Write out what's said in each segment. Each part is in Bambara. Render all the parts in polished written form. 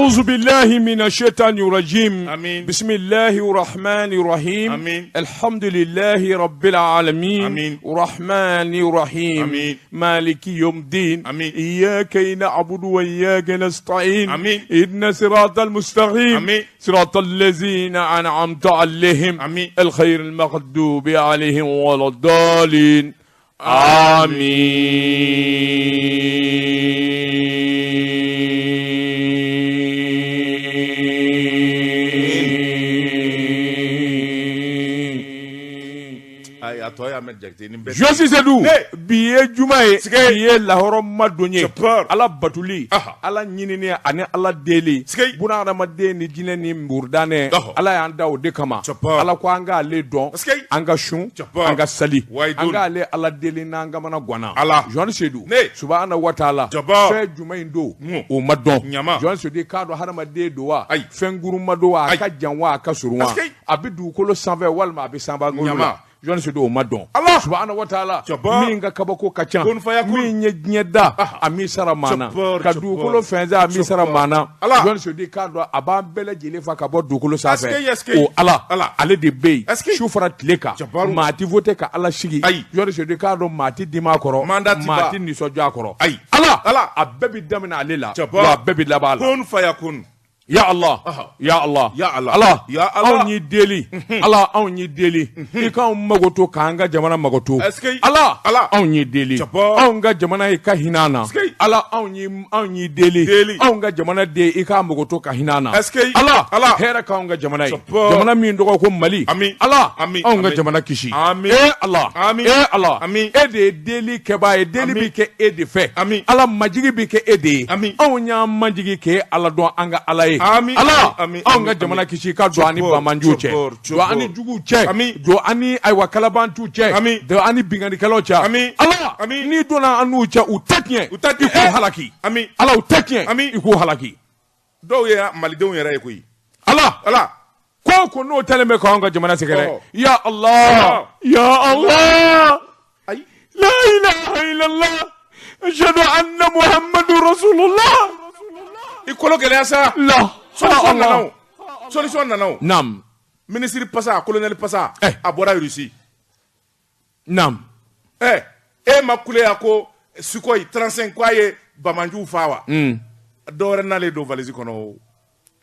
أعوذ بالله من الشيطان الرجيم. آمين. بسم الله الرحمن الرحيم. آمين. الحمد لله رب العالمين. آمين. الرحمن الرحيم. آمين. مالك يوم الدين. آمين. إياك نعبد وإياك نستعين. آمين. إن صراط المستقيم. آمين. صراط الذين أنعمت عليهم. آمين. الخير المغضوب عليهم ولا الضالين. Amin. Ayi, a tɔ ye Ahmed Jakite nin bɛɛ. Josi Sedu, bi ye juma ye, Sike. bi ye lahɔrɔma don ye. Jabbar. Ala batuli, Aha. Ala ɲinini ani Ala deli. Sike. Buna hadamaden ni jinɛ ni muridanɛ, Ɔhɔ. Ala y'an da o de kama. Jabbar. Ala ko an k'ale dɔn, Sike. an ka sun, Jabbar. an ka sali, Wayidun. an k'ale Ala deli n'an kamana ganna. Ala. Josi Sedu, Ne. subahana wa taala, Jabbar. fɛn jumɛn in don, Mun. o ma dɔn. Ɲama. Josi Sedu, i k'a dɔn hadamaden don wa, Ayi. fɛn guruma don wa, a Ayi. ka jan wa, a ka surun wa, Sike. a bɛ dugukolo sanfɛ walima a bɛ sanbangolo Ɲama. la. Josi Sedu, o ma dɔn. Ala. Subahana wa taala, Jabbar. min ka kabako ka ca, Kun faya kun. min ye diɲɛ da, a min sara maa na, Jabbar, ka Jabbar. dugukolo fɛnsɛn, a min sara maa na. Ala. Josi Sedu, i k'a dɔn a b'an bɛɛ lajɛlen fa ka bɔ dugukolo sanfɛ. Aske, aske. O Ala, Ala. ale de bɛ yen. Aske. Su fara tile kan, Jabbaru. maa ti vote ka Ala sigi. Ayi. Josi Sedu, i k'a dɔn maa ti dimi a kɔrɔ, Mandat ti maa ban. ti nisɔndiya a kɔrɔ. Ayi. Ala, Ala. a bɛɛ bi daminɛ ale la, Jabbar. wa a bɛɛ bi laban a la. Kun faya kun. Ya Allah, Aha. ya Allah, Ya Allah. Allah, Ya Allah. anw y'i deli, Ala anw y'i deli, i k'anw magoto k'an ka jamana magoto. Est-ce que- Ala, Ala. anw y'i deli, Jabbar. anw ka jamana i ka hinɛ an na. Est-ce que- Ala anw y'i deli, Deli. anw ka jamana den i k'a magoto ka hinɛ an na. Est-ce que- Ala, Ala. hɛrɛ k'anw ka jamana ye. Jabbar. Jamana min tɔgɔ ko Mali. Ami. Ala, Ami. anw ka Ami. jamana kisi. Ami. E Ala, Ami. e Ala, Ami. e de ye deli kɛbaa ye, deli Ami. bi kɛ e de fɛ. Ami. Ala majigi bi kɛ e de ye. Ami. Anw y'an majigi k'e Ala dɔn an ka Ala ye. Ami, Ala, ami, anw ami, ka jamana ami. kisi ka don ani Jabbar, bamanjuw cɛ, Jabbar, don ani Jabbar. juguw cɛ, Ami. don ani ayiwa kalabantuw cɛ, Ami. don ani binkannikɛlaw cɛ. Ami. Ala, Ami. n'i donna an n'u cɛ, u tɛ tiɲɛ, U tɛ i k'u tiɲɛ. halaki. Ami. Ala, u tɛ tiɲɛ, Ami. i k'u halaki. Dɔw ye malidenw yɛrɛ ye koyi. Ala, Ala. ko o ko n'o tɛlen bɛ k'anw ka jamana sɛgɛrɛ. Ɔhɔ. Ya Allah, ya Allah, Ayi. la ilaha illallah, ashhadu anna Muhammadu rasulullah. I kolo gɛlɛya sa. La. Solution nana Allah. o. Solution nana o. Naam. Ministre pasa, colonel pasa. Eh. A bɔra Russie. Naam. Eh, e ma kule a ko Sukhoi 35 k'a ye bamanjuw fa wa? Dɔ wɛrɛ nalen don valise kɔnɔ o.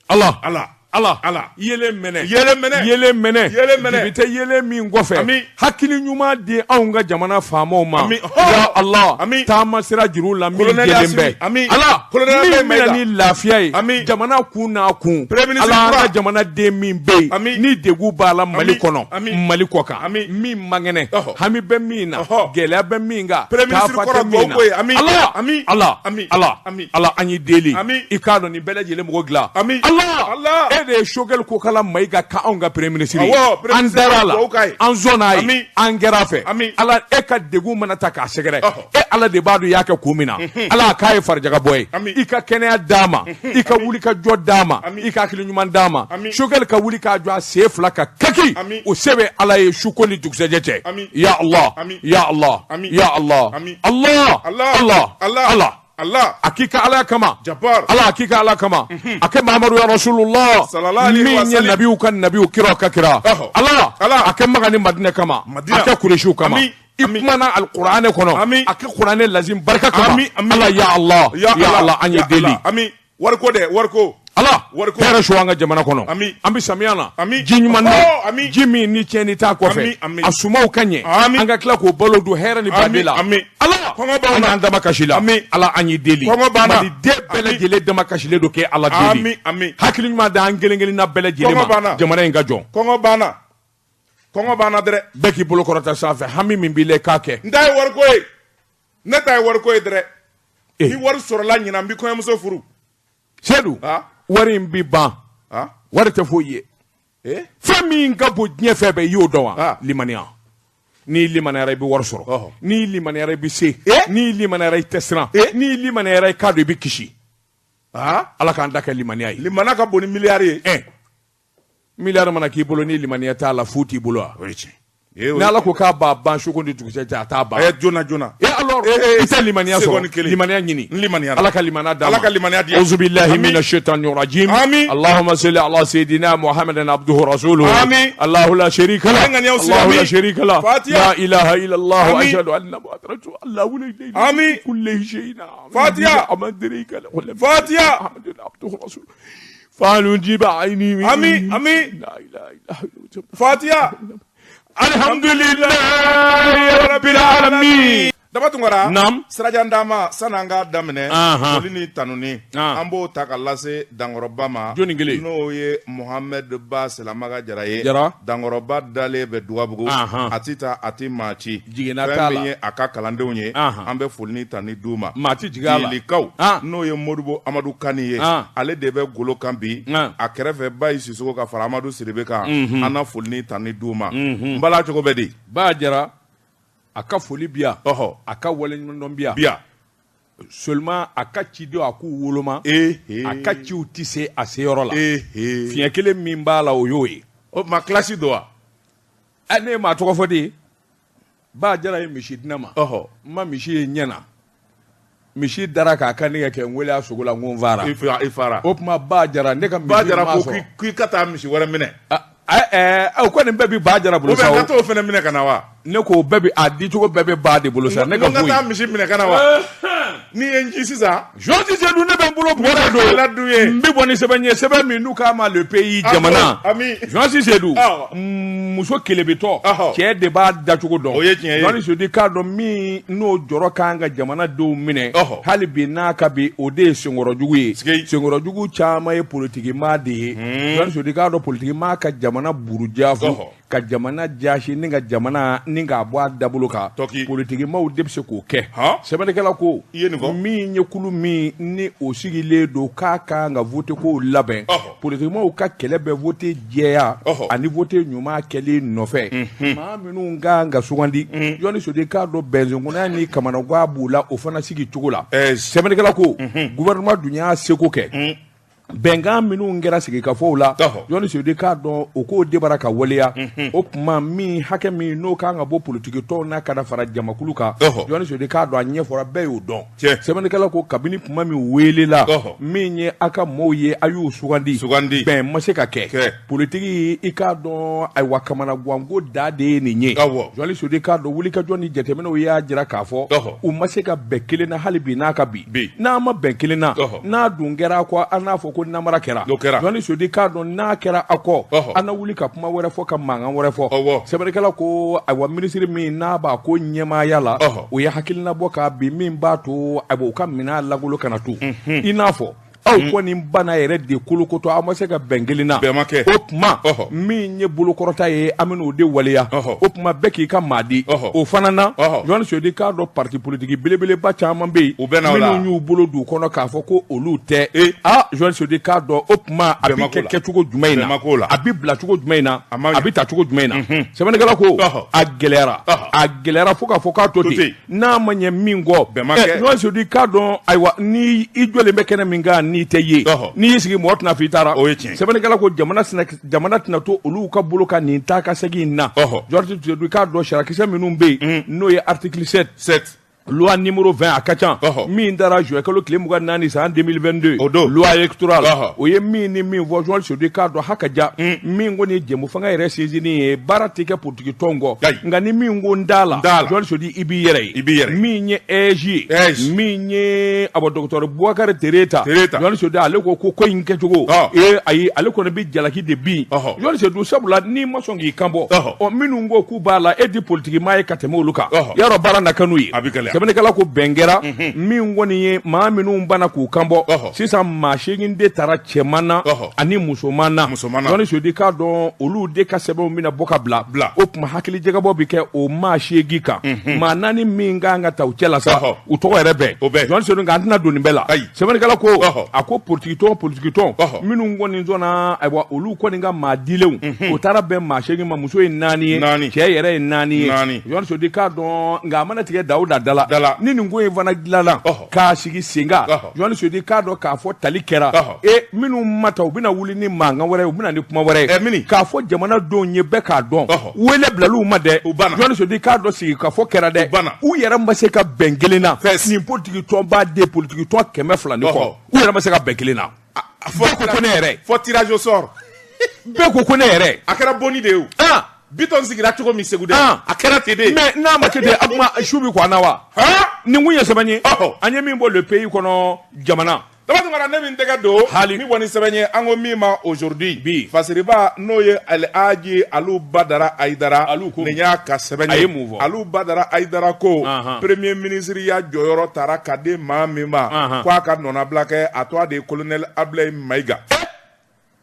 Allah. Ala. Ala. Ala. Yelen mɛnɛ. Yelen mɛnɛ. Yelen mɛnɛ. Yelen mɛnɛ. Dibi tɛ yelen min kɔfɛ. Ami. Hakili ɲuman di anw ka jamana faamaw ma. Ami. Ya Allah. Ami. Taama sira juru la min Colonel jɛlen Assimi. bɛ. Ami. Ala. Colonel Min Abdoulaye bɛna Maïga. ni lafiya ye. Ami. Jamana kun n'a kun. Premier ministre Ala an kura. ka jamanaden min bɛ yen. Ami. Ni degun b'a la Mali Ami. kɔnɔ. Ami. Mali kɔ kan. Ami. Min man kɛnɛ. Ɔhɔ. Hami bɛ min na. Ɔhɔ. Gɛlɛya bɛ min kan. Premier ministre Taafa kɔrɔ tɛ min na. duwawu ko ye. Ami. Ala. Ami. Ala. Ami. Ala. Ami. Ala an y'i deli. Ami. I k'a dɔn nin bɛɛ lajɛlen mɔgɔ dilan. Ami. Ala. Allah. E de ye Choguel Kokala Mayiga ka anw ka premier ministre ye. Awɔ, premier An ministre dara a la. duwawu k'a ye. An sɔnna a ye. Ami. An kɛra a fɛ. Ami. Ala e ka degun mana ta k'a sɛgɛrɛ. Ɔhɔ. E Ala de b'a dɔn i y'a kɛ kun min na. Ala a k'a ye farijagabɔ ye. Ami. I ka kɛnɛya d'a ma. I ka wuli ka jɔ d'a ma. Ami. I ka hakili ɲuman d'a ma. Ami. Choguel ka wuli k'a jɔ a sen fila ka kaki. Ami. O se bɛ Ala ye su ko ni dugusɛjɛ cɛ. Ami. Ya Allah. Ami. Ya Allah. Ami. Ya Allah. Ami. Allah. Allah. Allah. Allah. Allah. Allah. A k'i ka Ala kama. Jabbar. Ala a k'i ka Ala kama. A kɛ Mahamadu ya Rasulullah. Sallallahu alaihi Min wa ye sallam. nabiw ka nabiw kiraw ka kira. Ɔhɔ. Ala. Ala. A kɛ Maka ni Madinɛ kama. Madina. A kɛ Kuresiw kama. Ami. I Ami. kumana alikuranɛ kɔnɔ. Ami. A kɛ kuranɛ lazim barika kama. Ami, ami. Ala ya Allah. Ya Ya Allah an ye Ya deli. Allah. Ami. Wariko dɛ, wariko. Ala Wariko. hɛrɛ su an ka jamana kɔnɔ. Ami. An bɛ samiya na. Ami. Ji ɲuman na. Ɔhɔ, ami. Ji min ni tiɲɛni t'a kɔfɛ. Ami, ami. A sumaw ka ɲɛ. Ami. An ka tila k'o balo dun hɛrɛ ni baden la. Ami. Ala. Kɔngɔ b'anw An na. y'an dama kasi la. Ami. Ala an y'i deli. Kɔngɔ b'an na. Maliden bɛɛ Ami. lajɛlen dama kasilen don k'e Ala deli. Ami, ami. Hakili ɲuman d'an kelen kelenna bɛɛ lajɛlen Kɔngɔ b'an ma. na. Jamana in ka jɔ. Kɔngɔ banna. Kɔngɔ banna dɛrɛ. Bɛɛ k'i bolo kɔrɔta sanfɛ hami min b'i la i k'a kɛ. N ta ye wariko ye. Ne ta ye wariko ye dɛrɛ. Eh. Ni wari sɔrɔla ɲinan n bi kɔɲɔmuso furu. Sedu. Ah. Wari in bi ban. Ah. Wari tɛ foyi ye. Eh? Fɛn min ka bon diɲɛ fɛn bɛɛ i y'o dɔn wa? Ah. Limaniya. N'i limaniyara i bɛ wari sɔrɔ. Ɔhɔ. N'i limaniyara i bɛ se. Eh? N'i limaniyara i tɛ siran. Eh? N'i limaniyara i k'a dɔn i bɛ kisi. Ah. Ala k'an da kɛ limaniya ye. Limana ka bon ni miliyari ye. Ɛ miliyari mana k'i bolo ni limaniya t'a la fu t'i bolo wa? O ye tiɲɛ. Ni Ala ko k'a b'a ban su ko ni dugusɛ cɛ, a t'a ban. Eh, joona joona. Et alors, i tɛ limaniya sɔrɔ, limaniya ɲini. N limaniyara. Ala ka limaniya d'an ma. Ala ka limaniya di yan. Auzu billahi Amin. mina shaitani rajim. Amin. Allahumma salli ala sayyidina Muhammadin abduhu rasuluhu. Amin. Allahu la sharika lah. An ŋaniyaw siri. Allahu la Amin. sharika lah. Fatiha. La ilaha illallah wa Amin. ashhadu anna Muhammadan rasulullah. Allahu la ilaha illa Amin. kulli shay'in. Fatiha. Amadrika la. Fatiha. Muhammadin abduhu rasuluhu. Fa'alun aini. Amin. Amin. La ilaha illallah. Fatiha. Alhamdulillahi rabbil alamin. Daba Tunkara. Naam. Sirajan dama sani an k'a daminɛ. Anhan. Foli ni tanuni. An. An b'o ta ka lase Dankɔrɔba ma. Jɔnni kelen? N'o ye Mohamed Ba Silamaga Jara ye. Jara. Dankɔrɔba dalen bɛ Dugabugu. Anhan. A ti taa, a ti maa ci. Jiginna Fɛn t'a la. min ye a ka kalandenw ye. Anhan. An bɛ foli ni tanuni d'u ma. Maa ti jigin a la. Dilikaw. An. N'o ye Modibo Amadu Kani ye. An. Ale de bɛ golo kan bi. An. A kɛrɛfɛ Bayi Sisoko ka fara Amadu Sidibe kan. An na foli ni tanuni d'u ma. N bala cogo bɛ di? Ba Jara, a ka foli bi yan. Ɔhɔ. A ka waleɲumandɔn bi yan. Bi yan. Seulement a ka cidenw, a k'u woloma. Ee. A ka ciw tɛ se a seyɔrɔ la. Ee. Fiɲɛ kelen min b'a la, o y'o ye. O ma kilasi don wa? Ɛ, ne ye maa tɔgɔ fɔ de ye. Ba Jara ye misi di ne ma. Ɔhɔ. N ma misi ye ɲɛ na. Misi dara k'a kan ne kɛ n wele a sogo la, n ko n fara. I fara, i fara. O tuma Ba Jara, ne ka misi Ba Jara m'a ko sɔrɔ. k'i ka taa misi wɛrɛ minɛ. O kɔni bɛɛ bi Ba Jara bolo Ou sa bien o. ka t'o fana minɛ ka na wa? Ne ko bɛɛ bi a dicogo bɛɛ bɛ ba de bolo sa, ne ka N ka foyi. taa misi minɛ ka na wa? N'i ye n ci sisan. Journaliste Seydou, ne bɛ n bolo bɔrɛ don. Ala dun ye. N bɛ bɔ ni sɛbɛn ye, sɛbɛn min n'u k'a ma Le Pays, jamana. Ami. Journaliste Seydou. Awɔ. Muso kelebetɔ. Ɔhɔ. Cɛ de b'a dacogo dɔn. O ye tiɲɛ ye. Journaliste Seydou k'a dɔn min n'o jɔrɔ kan ka jamanadenw minɛ. Ɔhɔ. Hali bi n'a ka bi, o de ye senkɔrɔjugu ye. Sigi. Senkɔrɔjugu caman ye politiki maa de ye. Journaliste Seydou k'a dɔn politiki maa ka jamana burujafu. Ɔhɔ. Ka jamana jasi ni ka jamana ni k'a bɔ a dabolo kan. Tɔki. Politikimaw de bɛ se k'o kɛ. Han. Sɛbɛnnikɛla ko. I ye nin fɔ. Min ye kulu min ni o sigilen don k'a kan ka vote kow labɛn. Ɔhɔ. Politikimaw ka kɛlɛ bɛ vote jɛya. Ɔhɔ. Ani vote ɲuman kɛlen nɔfɛ. Maa minnu kan ka sugandi. Jɔnni Sodi k'a dɔn bɛnsenkunya ni kamanagan b'u la, o fana sigi cogo la. Ɛɛ. Sɛbɛnnikɛla ko gouvernement dun y'a seko kɛ. Bɛnkan minnu kɛra sigikafɔw la, Ɔhɔ. Jɔnni Sodi k'a dɔn o k'o debara ka waleya. O tuma min hakɛ min n'o kan ka bɔ politiki tɔnw na ka na fara jamakulu kan, Ɔhɔ. Jɔnni Sodi k'a dɔn a ɲɛfɔra, bɛɛ y'o dɔn. Tiɲɛ. Sɛbɛnnikɛla ko kabini kuma min welela, Ɔhɔ. min ye a ka mɔɔw ye, a y'u sugandi. Sugandi. Bɛn ma se ka kɛ. Kɛ. Politiki, i k'a dɔn ayiwa, kamanaganko da de ye nin ye. Awɔ. Jɔnni Sodi k'a dɔn wulikajɔ ni jateminɛw y'a jira k'a fɔ Ɔhɔ. u ma se ka bɛn kelen na hali bi n'a ka bi. Bi. N'a ma bɛn kelen na, Ɔhɔ. n'a dun kɛra a kɔ, an n'a fɔ ko namara kɛra. O kɛra. Jɔnni Sodi k'a dɔn n'a kɛra a kɔ, Ɔhɔ. an na wuli ka kuma wɛrɛ fɔ, ka mankan wɛrɛ fɔ. Ɔwɔ. Sɛbɛnnikɛla ko ayiwa, minisiri min n'a b'a ko ɲɛmaaya la, Ɔhɔ. o ye hakilina bɔ k'a bin min b'a to ayiwa u ka minɛn langolo kana to. I n'a fɔ aw kɔni bana yɛrɛ de kolokotɔ, aw ma se ka bɛn kelen na. Bɛn ma kɛ. O tuma Ɔhɔ. min ye bolokɔrɔta ye, an bɛn'o de waleya. Ɔhɔ. O tuma bɛɛ k'i ka maa di. Ɔhɔ. O fana na, Ɔhɔ. Jɔnni Sodi k'a dɔn parti politique belebeleba caman bɛ yen U bɛ na o la. minnu y'u bolo don u kɔnɔ k'a fɔ ko olu tɛ. E. Aa, Jɔnni Sodi k'a dɔn o tuma a Bɛn bɛ ma k'o kɛ la. kɛcogo jumɛn in Bɛn na, ma k'o la. a bɛ bila cogo jumɛn in na, A ma ɲɛ. a bɛ ta cogo jumɛn in na. Sɛbɛnnikɛla ko Ɔhɔ. a gɛlɛyara, Ɔhɔ. a gɛlɛyara fo k'a fɔ k'a to To ten, ten. n'a ma ɲɛ min kɔ. Bɛn ma kɛ. Jɔnni Sodi k'a dɔn ayiwa, ni i jɔlen bɛ kɛnɛ min kan, n'i tɛ ye, Ɔhɔ. n'i y'i sigi, mɔgɔ tɛna fɔ i taara. O ye tiɲɛ ye. Sɛbɛnnikɛla ko jamana jamana tɛna to olu ka bolo kan nin taa ka segin in na. Ɔhɔ. Jɔnni Sodi k'a dɔn sariyakisɛ minnu bɛ yen, n'o ye article 7, 7. loi numéro 20, a ka ca, Ɔhɔ. min dara juillet kalo tile 24 san 2022, O don. loi électorale, Ɔhɔ. o ye min ni min fɔ, Journaliste Sodi k'a dɔn haka ja min kɔni ye jɛmu fanga yɛrɛ sinsinni ye, baara tɛ kɛ politiki tɔn kɔ. Ayi. Nka ni min ko n t'a la, N t'a la. Journaliste Sodi, i b'i yɛrɛ ye. I b'i yɛrɛ ye. Min ye AIGE ye, AIGE. min ye awɔ docteur Boubacar Tereta. Tereta. Journaliste Sodi, ale ko ko in kɛcogo, Ɔ. ee ayi, ale kɔni bɛ jalaki de bin. Ɔhɔ. Journaliste Sodi, sabula n'i ma sɔn k'i kan bɔ, Ɔhɔ. ɔ minnu ko k'u b'a la, e di politiki maa ye ka tɛmɛ olu kan, Ɔhɔ. yarɔ baara na kɛ n'u ye. A bɛ gɛlɛya. Sɛbɛnnikɛla ko bɛn kɛra min kɔni ye maa minnu banna k'u kan bɔ. Ɔhɔ. Sisan maa 8 de taara cɛman na Ɔhɔ. ani musoman na. Musoman na. Jɔnni Sodi k'a dɔn olu de ka sɛbɛnw bɛna bɔ ka bila. Bila. O tuma hakilijagabɔ bɛ kɛ o maa 8 kan. Maa 4 min kan ka ta u cɛ la sa, Ɔhɔ. u tɔgɔ yɛrɛ bɛɛ. O bɛɛ. Jɔnni Sodi, nka an tɛna don nin bɛɛ la. Ayi. Sɛbɛnnikɛla ko Ɔhɔ. a ko politikitɔn politikitɔn Ɔhɔ. minnu kɔni sɔnna, ayiwa olu kɔni ka maa dilenw, o taara bɛn maa 8 ma, muso ye 4 ye, Naani. cɛ yɛrɛ ye 4 ye. Naani. Jɔnni Sodi k'a dɔn nka a mana tigɛ da o da da la. la ni nin ko in fana dilanna k'a sigi sen kan Journaliste Seydou k'a dɔn k'a fɔ tali kɛra e minnu ma ta u bɛna wuli ni mankan wɛrɛ ye, u bɛna ni kuma wɛrɛ ye k'a fɔ jamanadenw ye bɛɛ k'a dɔn wele bilal'u ma dɛ. Journaliste Seydou k'a dɔn sigikafɔ kɛra dɛ, u yɛrɛ ma se ka bɛn kelen na. Nin politiki tɔnba de politiki tɔn 200 ni kɔ, u yɛrɛ ma se ka bɛn kelen na. Bɛɛ ko ko ne yɛrɛ. Fɔ tirage au sort. Bɛɛ ko ko ne yɛrɛ. A kɛra bonni de ye o. Bitɔn sigira cogo min Segu dɛ, a kɛra ten de. Mais n'a ma kɛ ten, a kuma su bɛ ko an na wa? Nin kun ye sɛbɛn ye an ye min bɔ Le Pays kɔnɔ jamana. Daba Tunkara, ne min tɛgɛ don hali ni bɔ ni sɛbɛn ye, an ko min ma Aujourd'hui bi, Fasiriba n'o ye Alhaji Alu Badara Ayidara, Alu ko nin y'a ka sɛbɛn ye. A ye mun fɔ? Alu Badara Ayidara ko premier ministre ya jɔyɔrɔ tara ka di maa min ma, ko a ka nɔnabila kɛ, a tɔgɔ de ye colonel Ablaye Mayiga,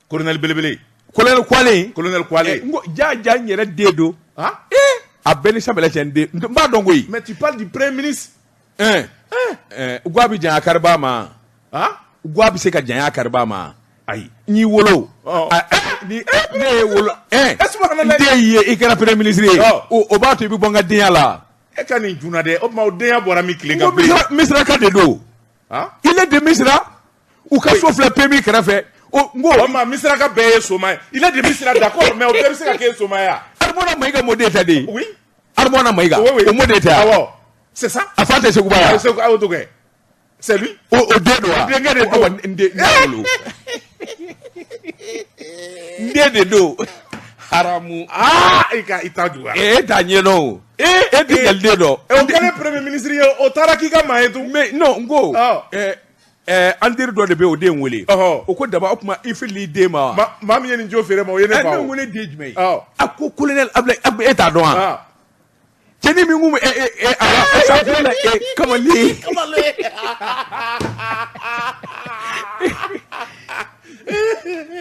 colonel belebele. Colonel Kwale. Colonel Kwale. N ko ja ja, n yɛrɛ den don. A bɛɛ ni sabɛlɛ cɛ, n den, n b'a dɔn koyi. Mais tu parles du premier ministre. Guwa bɛ janya kariba ma. Guwa bɛ se ka janya kariba ma. Ayi. N y'i wolo. Ni ne ye wolo, n den y'i ye, i kɛra premier ministre ye, o b'a to i bɛ bɔ n ka denya la. E ka nin juna dɛ, o tuma o denya bɔra min tile ka. Misiraka de don. Il est de Misira. U ka so filɛ PMI kɛrɛfɛ. O n ko. O ma Misiraka bɛɛ ye soma ye. Il est de Misira, d'accord, mais o bɛɛ bɛ se ka kɛ soma ye wa? Armona Mayiga mɔden tɛ de ye. Oui. Armona Mayiga. Oui, oui. O mɔden tɛ wa? Awɔ. C'est ça. A fa tɛ Seguba ye wa? Segu, aw to kɛ. C'est lui. O den don wa? O denkɛ de don. N den don. N den de don. Haramu. Aa, i ka i ta juguya. E t'a ɲɛdɔn o. E tɛ jaliden dɔn. O kɛlen premier ministre ye, o taara k'i ka maa ye tun. Mais non, n ko. An teri dɔ de bɛ yen, o den wele. O ko Daba, o tuma i filili den ma wa? Maa min ye nin jo feere ma, o ye ne fa o. Ne wele den jumɛn ye? A ko colonel Ablaye, e t'a dɔn wa? Cɛnin min kun bɛ a sanfɛ la, kamalen. Kamalen.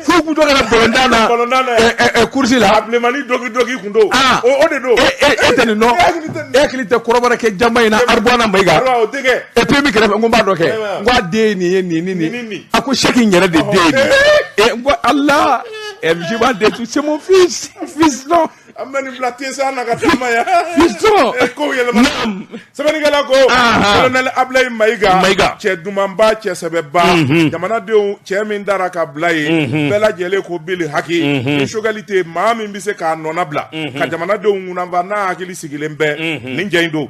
Fo kun to ka na balontan na. Balontan na. Course la. A bilenmani doki doki kun don. O de don. E tɛ nin dɔn. E hakili tɛ kɔrɔbɔrɔ kɛ jama in na, Arbuwana Mayiga. O denkɛ. E PMI kɛrɛfɛ, n ko n b'a dɔn kɛ. N ko a den ye nin ye, nin ni nin. A ko Sɛki in yɛrɛ de den ye nin ye. N ko Ala, je b'a den, c'est mon fils. Fils non. An bɛ nin bila tesa na ka taama yan. Fiston. Kow yɛlɛma. Sɛbɛnnikɛla ko colonel Ablaye Mayiga. Mayiga. Cɛ dumanba, cɛ sɛbɛba. Jamanadenw, cɛ min dara ka bila yen. Bɛɛ lajɛlen ko bili haki. Ni Choguel tɛ, maa min bɛ se k'a nɔna bila. Ka jamanadenw kunnanfa n'a hakili sigilen bɛ. Nin jɛ in don.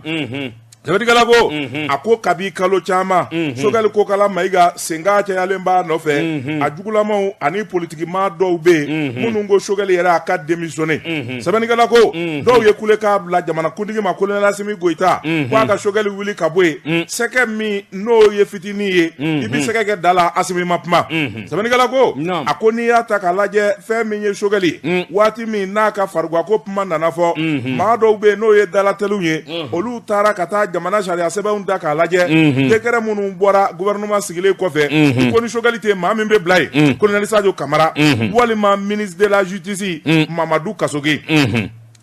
Sɛbɛnnikɛla ko a ko kabi kalo caman, Choguel Kokala Mayiga senkan cayalen b'a nɔfɛ. A jugulamaw ani politikimaa dɔw bɛ yen minnu ko Choguel yɛrɛ a ka démissionner. Sɛbɛnnikɛla ko dɔw ye kule k'a bila jamanakuntigi ma, colonel Asimi Goyita, ko a ka Choguel wuli ka bɔ yen. Sɛgɛ min n'o ye fitinin ye, i bɛ sɛgɛ kɛ da la, Asimi ma kuma. Sɛbɛnnikɛla ko a ko n'i y'a ta k'a lajɛ, fɛn min ye Choguel ye, waati min n'a ka farigako kuma nana fɔ, maa dɔw bɛ yen n'o ye dalatɛliw ye, olu taara ka taa jamana sariya sɛbɛnw da k'a lajɛ, décret minnu bɔra gouvernement sigilen kɔfɛ, ko ni Choguel tɛ, maa min bɛ bila yen, colonel Sadio Kamara walima ministre de la justice Mamadu Kasoge.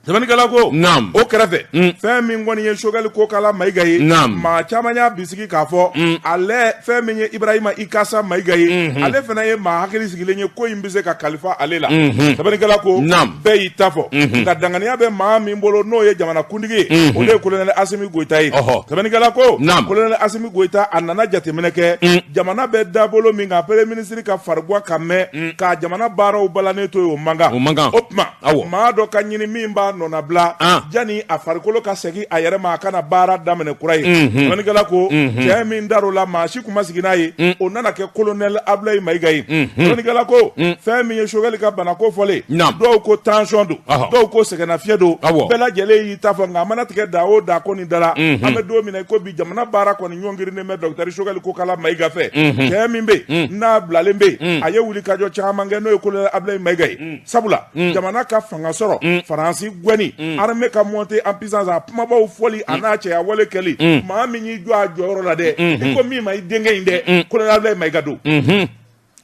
Sɛbɛnnikɛla ko o kɛrɛfɛ, fɛn min kɔni ye Choguel Kokala Mayiga ye, maa caman y'a bisigi k'a fɔ ale, fɛn min ye Ibrahima Ikasa Mayiga ye, ale fana ye maa hakili sigilen ye, ko in bɛ se ka kalifa ale la. Sɛbɛnnikɛla ko bɛɛ y'i ta fɔ, nka danganiya bɛ maa min bolo n'o ye jamanakuntigi ye, o de ye colonel Asimi Goyita ye. Sɛbɛnnikɛla ko colonel Asimi Goyita, a nana jateminɛ kɛ jamana bɛ dabolo min kan, premier ministre ka farigwa ka mɛn k'a jamana baaraw balannen to yen, o man kan. O tuma maa dɔ ka ɲini min b'a nɔnabila jani a farikolo ka segin a yɛrɛ ma, a kana baara daminɛ kura ye. Sɛbɛnnikɛla ko cɛ min dar'o la, maa si kun ma sigi n'a ye, o nana kɛ colonel Ablaye Mayiga ye. Sɛbɛnnikɛla ko fɛn min ye Choguel ka banako fɔlen, dɔw ko tension don, dɔw ko sɛgɛnnafiɲɛ don, bɛɛ lajɛlen y'i ta fɔ, nka a mana tigɛ da o da ko nin da la, an bɛ don min na i ko bi, jamana baara kɔni ɲɔngirinnen bɛ docteur Choguel Kokala Mayiga fɛ. Cɛ min bɛ yen n'a bilalen bɛ yen, a ye wulikajɔ caman kɛ, n'o ye colonel Ablaye Mayiga ye. Sabula jamana ka fanga sɔrɔ, Faransi gɛnni, armée ka monter en puissance, a kumabaw fɔli, a n'a cɛya wale kɛli, maa min y'i jɔ a jɔyɔrɔ la dɛ, i ko min ma i denkɛ in dɛ, colonel Ablaye Mayiga don.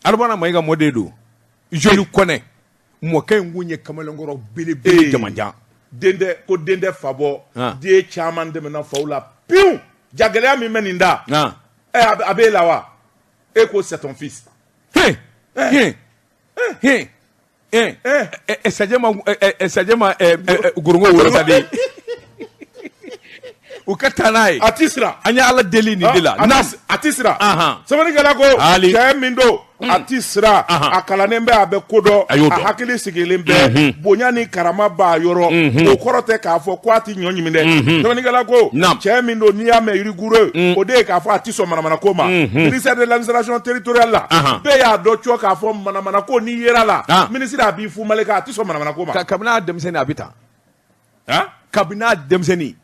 Arobana Mayiga mɔden don. Joli Kɔnɛ mɔkɛ in kun ye kamalenkɔrɔ belebele jamanjan. Den tɛ ko den tɛ fa bɔ, den caman tɛmɛna faw la pewu. Jagɛlɛya min bɛ nin da, a b'e la wa? E ko c'est ton fils. Sajɛ ma gorongo wolo sa de. U ka taa n'a ye. A ti siran. An ye Ala deli nin de la. A ti siran. Sɛbɛnnikɛla ko cɛ min don, a ti siran, a kalannen bɛ, a bɛ ko dɔn, a hakili sigilen bɛ, bonya ni karama b'a yɔrɔ. O kɔrɔ tɛ k'a fɔ ko a ti ɲɔ ɲimi dɛ. Sɛbɛnnikɛla ko cɛ min don, n'i y'a mɛn rigoureux, o de ye k'a fɔ a ti sɔn manamanako ma. Ministère de l'administration territoriale la, bɛɛ y'a dɔn cɔ k'a fɔ manamanako, n'i yera la, ministre a b'i fu malika, a ti sɔn manamanako ma. Kabini a denmisɛnnin a bɛ tan, kabini a denmisɛnnin,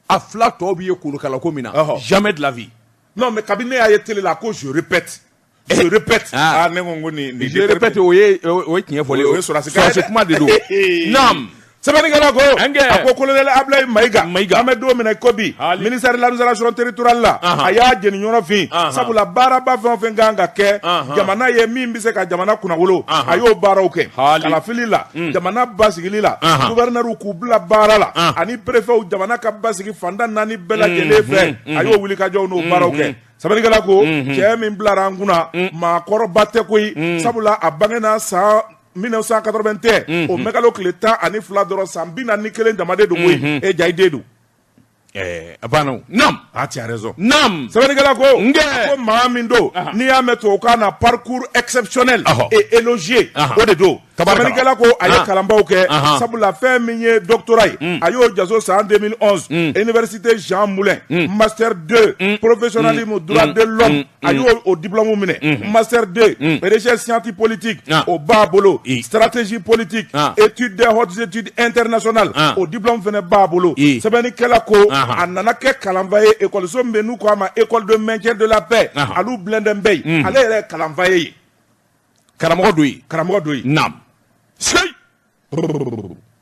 a fila tɔw b'i ye kolokalako min na, jamais de la vie. Non, mais kabini ne y'a ye télé la ko je répète, je répète. Ah, ne ko nin je répète, o ye tiɲɛ fɔlen. O ye sɔrɔsi kuma de don. Naam. Sɛbɛnnikɛla ko, a ko colonel Ablaye Mayiga, an bɛ don min na ko bi, ministère de l'administration territoriale la, a y'a jeni ɲɔgɔn fin, sabula baaraba fɛn o fɛn kan ka kɛ jamana ye min bɛ se ka jamana kunnawolo, a y'o baaraw kɛ kalafili la, jamana basigili la, gouverneur k'u bila baara la ani préfet, jamana ka basigi fanda naani bɛɛ lajɛlen fɛ, a y'o wulikajɔw n'o baaraw kɛ. Sɛbɛnnikɛla ko cɛ min bilara an kunna, maakɔrɔba tɛ koyi, sabula a bangena san 1981, o mɛkalo tile 12 dɔrɔn, san 41 dama de don koyi. E ja, i den don. A banna. Naam. Ah, tu as raison. Naam. Sɛbɛnnikɛla ko, ko maa min don, n'i y'a mɛn tubabukan na parcours exceptionnel et élogieux, o de don. Sɛbɛnnikɛla ko a ye kalanbaw kɛ, sabula fɛn min ye doctorat ye, a y'o jaso san 2011, université Jean Moulin, master 2 professionnalisme droit de l'homme, a y'o o diplôme minɛ, master 2 recherche scientifique politique, o b'a bolo, stratégie politique, études des hautes études internationales, o diplôme fana b'a bolo. Sɛbɛnnikɛla ko a nana kɛ kalanfa ye école min bɛ n'u ko a ma école de maintien de la paix, alu Blindin bɛ yen, ale yɛrɛ ye kalanfa ye yen. Karamɔgɔ don yen. Karamɔgɔ don yen. Naam. Seyi.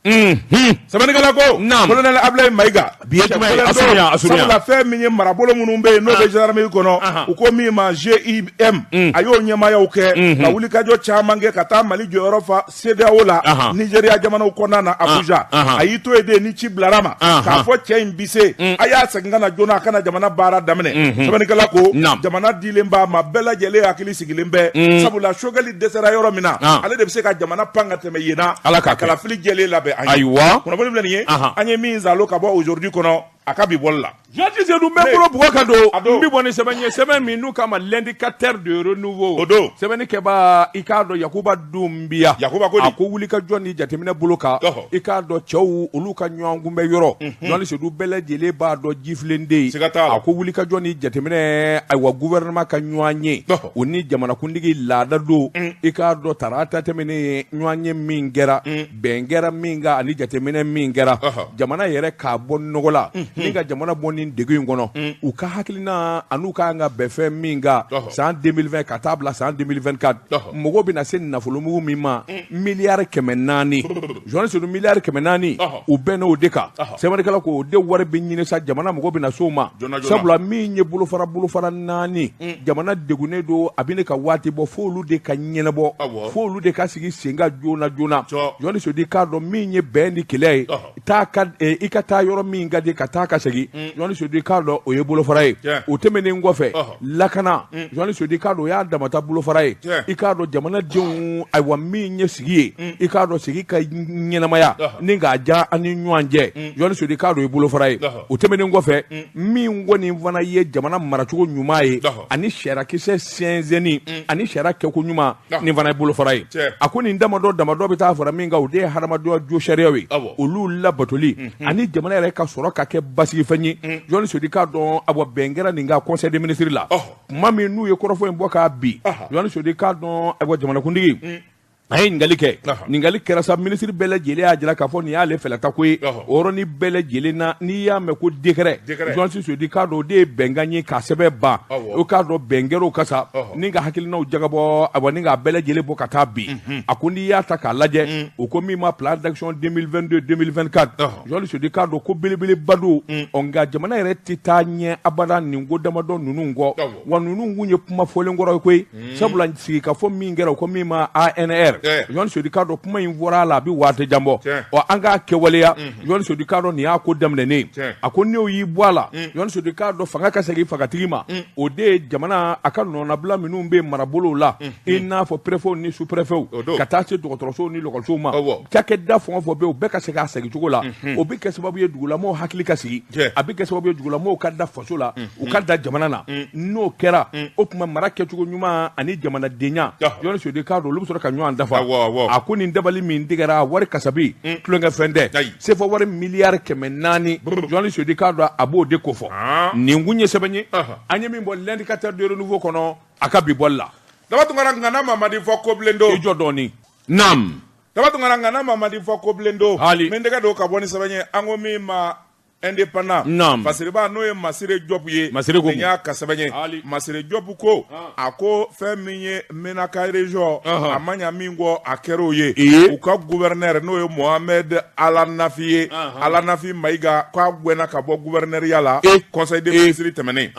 Sɛbɛnnikɛla ko colonel Ablaye Mayiga bi ye jumɛn ye? A surunya, a surunya. Sabula fɛn min ye marabolo minnu bɛ yen n'o bɛ gendarmerie kɔnɔ, u ko min ma GIM, a y'o ɲɛmaayaw kɛ ka wulikajɔ caman kɛ ka taa Mali jɔyɔrɔ fa CEDEAO la, Nigéria jamanaw kɔnɔna na, Abuja. A y'i to yen de ni ci bilara ma k'a fɔ cɛ in bi se, a y'a segin ka na joona, a kana jamana baara daminɛ. Sɛbɛnnikɛla ko jamana dilen b'a ma, bɛɛ lajɛlen hakili sigilen bɛ, sabula Choguel dɛsɛra yɔrɔ min na, ale de bɛ se ka jamana pan ka tɛmɛ yen na. Ala k'a kɛ. Kalafili jɛlen labɛn an ye. Ayiwa. Kunnafoni filɛ nin ye, an ye min zalo ka bɔ Aujourd'hui kɔnɔ, a ka bi bɔli la. Journaliste Seydou, n bɛ bolo bugɔ ka don, n bɛ bɔ ni sɛbɛn ye, sɛbɛn min n'u k'a ma L'indicateur de renouveau. O don. Sɛbɛnni kɛbaa, i k'a dɔn, Yakuba Dunbiya. Yakuba ko di? A ko wulikajɔ ni jateminɛ bolo kan, i k'a dɔn cɛw olu ka ɲɔgɔn kunbɛ yɔrɔ. Journaliste Seydou, bɛɛ lajɛlen b'a dɔn jifilen de ye. Siga t'a la. A ko wulikajɔ ni jateminɛ, ayiwa, gouvernement ka ɲɔgɔn ye. O ni jamanakuntigi laada don. I k'a dɔn tarata tɛmɛnen ɲɔgɔn ye min kɛra, bɛn kɛra min kan ani jateminɛ min kɛra, jamana yɛrɛ k'a bɔ nɔgɔ la ni ka jamana bɔ nin degun in kɔnɔ, u ka hakilina an'u ka kan ka bɛn fɛn min kan san 2020 ka taa bila san 2024, mɔgɔw bɛna se nafolomugu min ma, miliyari 400. Journaliste Seydou, miliyari 400, u bɛnna o de kan. Sɛbɛnnikɛla ko o de wari bɛ ɲini sa, jamana mɔgɔ bɛna s'o ma, sabula min ye bolofara naani, jamana degunnen don, a bɛ ne ka waati bɔ, f'olu de ka ɲɛnabɔ, f'olu de ka sigi sen kan joona joona. Journaliste Seydou, k'a dɔn min ye bɛn ni kɛlɛ ye, taa ka i ka taa yɔrɔ min ka di ka taa ka segin, Journaliste Seydou k'a dɔn o ye bolofara ye. O tɛmɛnen kɔfɛ, lakana, Journaliste Seydou k'a dɔn o y'a damata bolofara ye. I k'a dɔn jamanadenw, ayiwa, min ye sigi ye, i k'a dɔn sigi ka ɲɛnamaya ni k'a diya an ni ɲɔgɔn cɛ, Journaliste Seydou k'a dɔn o ye bolofara ye. O tɛmɛnen kɔfɛ, min kɔni fana ye jamana maracogo ɲuman ye ani sariyakisɛ sɛnsɛnni ani sariya kɛko ɲuman, nin fana ye bolofara ye. A ko nin damadɔ damadɔ bɛ taa fara min kan, o de ye hadamadenya jo sariyaw ye, olu labatoli ani jamana yɛrɛ ka sɔrɔ ka kɛ basigifɛn ye. Journaliste Seydou k'a dɔn, awa, bɛn kɛra nin kan conseil des ministres la tuma min n'u ye kɔrɔfɔ in bɔ k'a bin. Journaliste Seydou k'a dɔn, ayiwa, jamanakuntigi a ye ɲininkali kɛ. Ɲininkali kɛra sa, minisiri bɛɛ lajɛlen y'a jira k'a fɔ nin y'ale fɛlata ko ye. O yɔrɔnin bɛɛ lajɛlen na, n'i y'a mɛn ko décret, journaliste Seydou k'a dɔn o de ye bɛnkan ye k'a sɛbɛn ban. O k'a dɔn bɛn kɛra o kan sa ni ka hakilinaw jagabɔ, ayiwa, ni k'a bɛɛ lajɛlen bɔ ka taa bin. A ko n'i y'a ta k'a lajɛ, o ko min ma plan d'action 2022 2024, journaliste Seydou k'a dɔn ko belebeleba don. Ɔ nka jamana yɛrɛ tɛ taa ɲɛ abada nin ko damadɔ ninnu kɔ. Wa ninnu kun ye kuma fɔlen kɔrɔ ye koyi, sabula sigikafɔ min kɛra, o ko min ma ANR. gouverneur, Journaliste Seydou k'a dɔn kuma in fɔra a la a bɛ waati jan bɔ. Ɔ, an k'a kɛwaleya. Journaliste Seydou k'a dɔn nin y'a ko daminɛnen. A ko n'o y'i bɔ a la, Journaliste Seydou k'a dɔn fanga ka segin fangatigi ma, o de ye jamana a ka nɔnabila minnu bɛ marabolow la, i n'a fɔ préfets ni sous-préfets, ka taa se dɔgɔtɔrɔsow ni lɔkɔlisow ma, cakɛda fɛn o fɛn bɛ yen, o bɛɛ ka se k'a segin cogo la. O bɛ kɛ sababu ye dugulamɔgɔw hakili ka sigi, a bɛ kɛ sababu ye dugulamɔgɔw ka da faso la, u ka da jamana na. N'o kɛra, o tuma mara kɛcogo ɲuman ani jamanadenya, Journaliste Seydou k'a dɔn olu bɛ sɔrɔ ka ɲɔgɔn dafa. A ko nin dabali min tigɛra, wari kasabi tulonkɛ fɛn tɛ, sefa wari miliyari 400, Journaliste Seydou k'a dɔn a b'o de kofɔ. Nin kun ye sɛbɛn ye an ye min bɔ L'Indicateur du Renouveau kɔnɔ a ka bi bɔli la. Daba Tunkara, ŋana Mamadi fɔ kobilen don. I jɔ dɔɔni, naam. Daba Tunkara, ŋana Mamadi fɔ kobilen don. Hali min tɛgɛ don ka bɔ ni sɛbɛn ye, an ko min ma Indépendant. Naam. Fasiriba, n'o ye Masire Jɔpu ye. Masire ko nin y'a ka sɛbɛn ye. Hali. Masire Jɔpu ko, a ko fɛn min ye Menaka région, a ma ɲa min kɔ, a kɛra o ye. U ka gouverneur, n'o ye Mohamed Alanafi ye, Alanafi Mayiga, k'a gɛnna ka bɔ gouverneurya la conseil des ministres tɛmɛnen.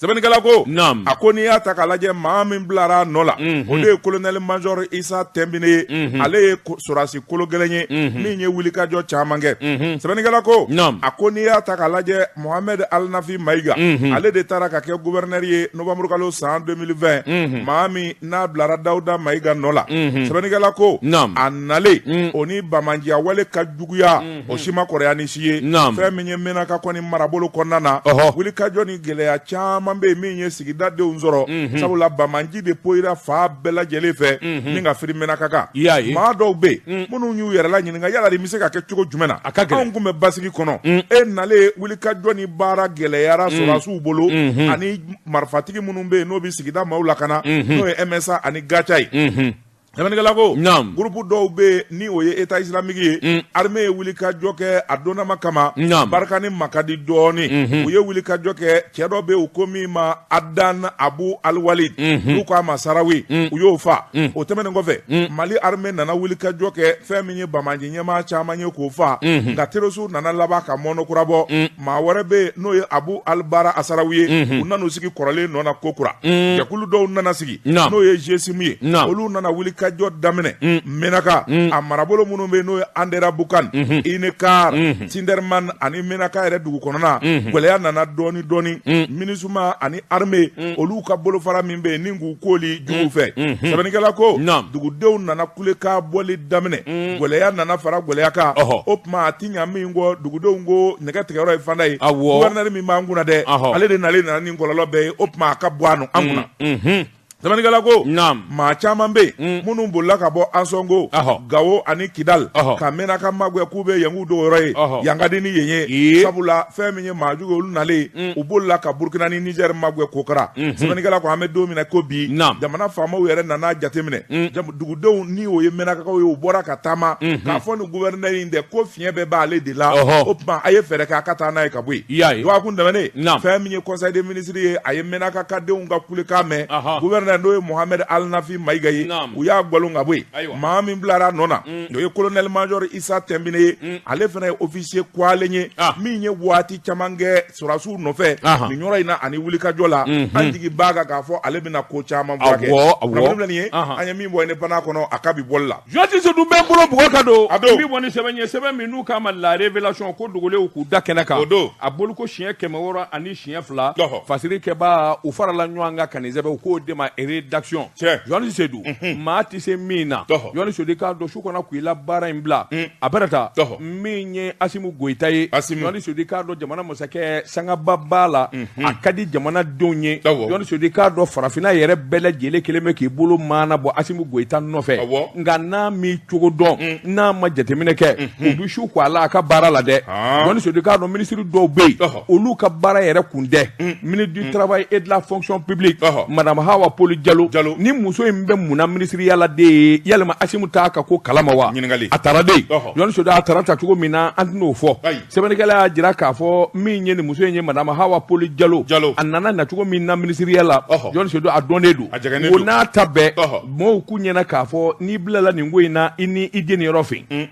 Sɛbɛnnikɛla ko, Naam. a ko n'i y'a ta k'a lajɛ, maa min bilara a nɔ la, o de ye colonel major Isa Tɛnbine ye. Ale ye sɔrɔdasi kolo gɛlɛn ye min ye wulikajɔ caman kɛ. Sɛbɛnnikɛla ko, Naam. a ko n'i y'a ta k'a lajɛ, Mohamed Alnafi Mayiga, ale de taara ka kɛ gouverneur ye novembre kalo san 2020, maa min n'a bilara Dawuda Mayiga nɔ la. Sɛbɛnnikɛla ko, Naam. a nalen, o ni bamanjiya wale ka juguya, o si ma kɔrɔya ni si ye. Naam. Fɛn min ye Menaka kɔni marabolo kɔnɔna na, wulikajɔ ni gɛlɛya caman bɛ yen min ye sigidadenw sɔrɔ, sabula bamanji de poyira fa bɛɛ lajɛlen fɛ ni ka firi Menaka kan. I y'a ye. Maa dɔw bɛ yen minnu y'u yɛrɛ la ɲininka, yala nin bɛ se ka kɛ cogo jumɛn na? A ka gɛlɛn. Anw kun bɛ basigi kɔnɔ, e nalen, wulikajɔ ni baara gɛlɛyara sɔrɔdasiw bolo ani marifatigi minnu bɛ yen n'o bɛ sigida maaw lakana, n'o ye MSA ani GATIA ye. Sɛbɛnnikɛla ko, groupe dɔw bɛ yen ni o ye État islamique ye, armée ye wulikajɔ kɛ a donnama kama. Barkhane makadi dɔɔni, u ye wulikajɔ kɛ. Cɛ dɔ bɛ yen, u ko min ma Adan Abu Alwalid, n'u k'a ma Sarawi, u y'o fa. O tɛmɛnen kɔfɛ, Mali armée nana wulikajɔ kɛ, fɛn min ye bamanji ɲɛmaa caman ye k'o fa. Nka terroriste nana laban ka mɔnɔ kura bɔ. Maa wɛrɛ bɛ yen n'o ye Abu Albara Asarawi ye, u nan'u sigi kɔrɔlen nɔ na kokura. Jɛkulu dɔw nana sigi, n'o ye GSIM ye, olu nana wulikajɔ daminɛ Menaka a marabolo minnu bɛ yen, n'o ye Anderamboukane, Inekar, Tinderman ani Menaka yɛrɛ dugu kɔnɔna. Gɛlɛya nana dɔɔni dɔɔni. MINUSMA ani armée, olu ka bolofara min bɛ yen ni k'u koli juguw fɛ. Sɛbɛnnikɛla ko, dugudenw nana kulekan bɔli daminɛ, gɛlɛya nana fara gɛlɛya kan. O tuma a ti ɲa min kɔ, dugudenw ko nɛgɛ tigɛyɔrɔ ye fanda ye. Gouverneur min b'an kunna dɛ, ale de nalen nana ni kɔlɔlɔ bɛɛ ye, o tuma a ka bɔ a nɔ an kunna. Sɛbɛnnikɛla ko, maa caman bɛ yen minnu bolila ka bɔ Ansɔngo, Gawo ani Kidal ka Menaka magɛn k'u bɛ yen k'u dogoyɔrɔ ye. Yan ka di ni yen ye, sabula fɛn min ye maajugu ye, olu nalen, u bolila ka Burukina ni Niger magɛn kokura. Sɛbɛnnikɛla ko, an bɛ don min na ko bi, jamana faamaw yɛrɛ nana jateminɛ, dugudenw ni o ye Menakakaw ye, u bɔra ka taama k'a fɔ nin gouverneur in dɛ, ko fiɲɛ bɛɛ b'ale de la. O tuma a ye fɛɛrɛ kɛ a ka taa n'a ye ka bɔ yen. Dɔgɔkun tɛmɛnen, fɛn min ye conseil des ministres ye, a ye Menaka ka denw ka kulekan mɛn. Gouverneur, n'o ye Mohamed Alnafi Mayiga ye, u y'a gwalon ka bɔ yen. Maa min bilara a nɔ na, o ye colonel major Isa Tɛnbine ye. Ale fana ye officier kwalen ye min ye waati caman kɛ sɔrɔdasiw nɔfɛ nin yɔrɔ in na ani wulikajɔ la. An jigi b'a kan k'a fɔ ale bɛna ko caman furakɛ. Kunnafoni filɛ nin ye, an ye min bɔ Indépendant kɔnɔ a ka bi bɔli la. Journaliste Seydou bɛ n bolo bugɔ ka don. A don. Min bɔ ni sɛbɛn ye, sɛbɛn min n'u k'a ma La Révélation, ko dogolenw k'u da kɛnɛ kan. O don. A bolo ko siɲɛ 602. Fasiri kɛbaa, u farala ɲɔgɔn kan ka nin sɛbɛn, u k'o de ma rédaction. Journaliste Seydou, maa tɛ se min na. Journaliste Seydou k'a dɔn su kɔnɔ k'i la baara in bila. A bɛrɛ ta. Min ye Asimu Goyita ye. Asimu. Journaliste Seydou k'a dɔn jamana masakɛ sangaba b'a la. A ka di jamanadenw ye. Journaliste Seydou k'a dɔn farafinna yɛrɛ bɛɛ lajɛlen kelen bɛ k'i bolo maana bɔ Asimu Goyita nɔfɛ. Nka n'a m'i cogo dɔn, n'a ma jateminɛ kɛ, u bɛ su ko a la a ka baara la dɛ. Journaliste Seydou k'a dɔn minisiri dɔw bɛ yen, olu ka baara yɛrɛ kun tɛ. Ministre du Travail et de la Fonction publique, Madame Hawa Poli Jalo. Ni muso in bɛ mun na minisiriya la de ye? Yalima Asimu t'a ka ko kalama wa? A taara de. Journaliste Seydou, a taara ta cogo min na, an tɛn'o fɔ. Sɛbɛnnikɛla y'a jira k'a fɔ min ye nin muso in ye, Madame Hawa Poli Jalo, a nana na cogo min na minisiriya la, Journaliste Seydou, a dɔnnen don. O n'a ta bɛɛ, mɔgɔw k'u ɲɛna k'a fɔ n'i bilala nin ko in na, i ni i jeniyɔrɔ fɛ.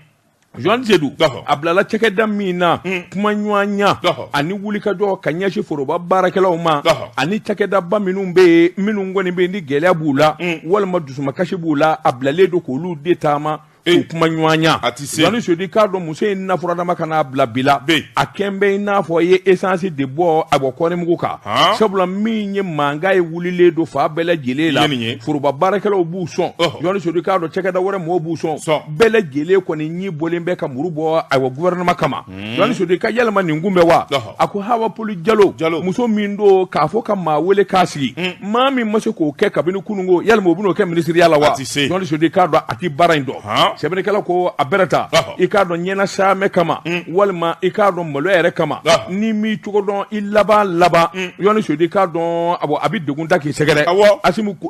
Johan Seydou a bilala cakɛda min na kumaɲɔgɔnya ani wulikajɔ ka ɲɛsin foroba baarakɛlaw ma ani cakɛdaba minnu bɛ yen minnu kɔni bɛ yen ni gɛlɛya b'u la walima dusumakasi b'u la a bilalen don k'olu de taama k'u kumaɲɔgɔnya Johan Seydou k'a dɔn muso in nafuradama ka n'a bila bi la a kɛn bɛ i n'a fɔ i ye essence de bɔ a bɔ kɔɔrimugu kan sabula min ye mankan ye wulilen don fan bɛɛ lajɛlen la foroba baarakɛlaw b'u sɔn Johan Seydou k'a dɔn cakɛda wɛrɛ mɔgɔw b'u sɔn bɛɛ lajɛlen kɔni ɲi bɔlen bɛ ka muru bɔ ayiwa gouvernement kama Johan Seydou ka yɛlɛma nin kun bɛ wa a ko Hawa Poli Jalo muso min don k'a fɔ ka maa wele k'a sigi maa min ma se k'o kɛ kabini kununko yalima o bɛn'o kɛ minisiriya la wa Johan Seydou k'a dɔn a tɛ baara in dɔn sɛbɛnnikɛla ko a bɛrɛ ta i k'a dɔn ɲɛna saamɛ kama walima i k'a dɔn maloya yɛrɛ kama n'i m'i cogo dɔn i laban laban Johan Seydou k'a dɔn a bɛ degun ta k'i sɛgɛrɛ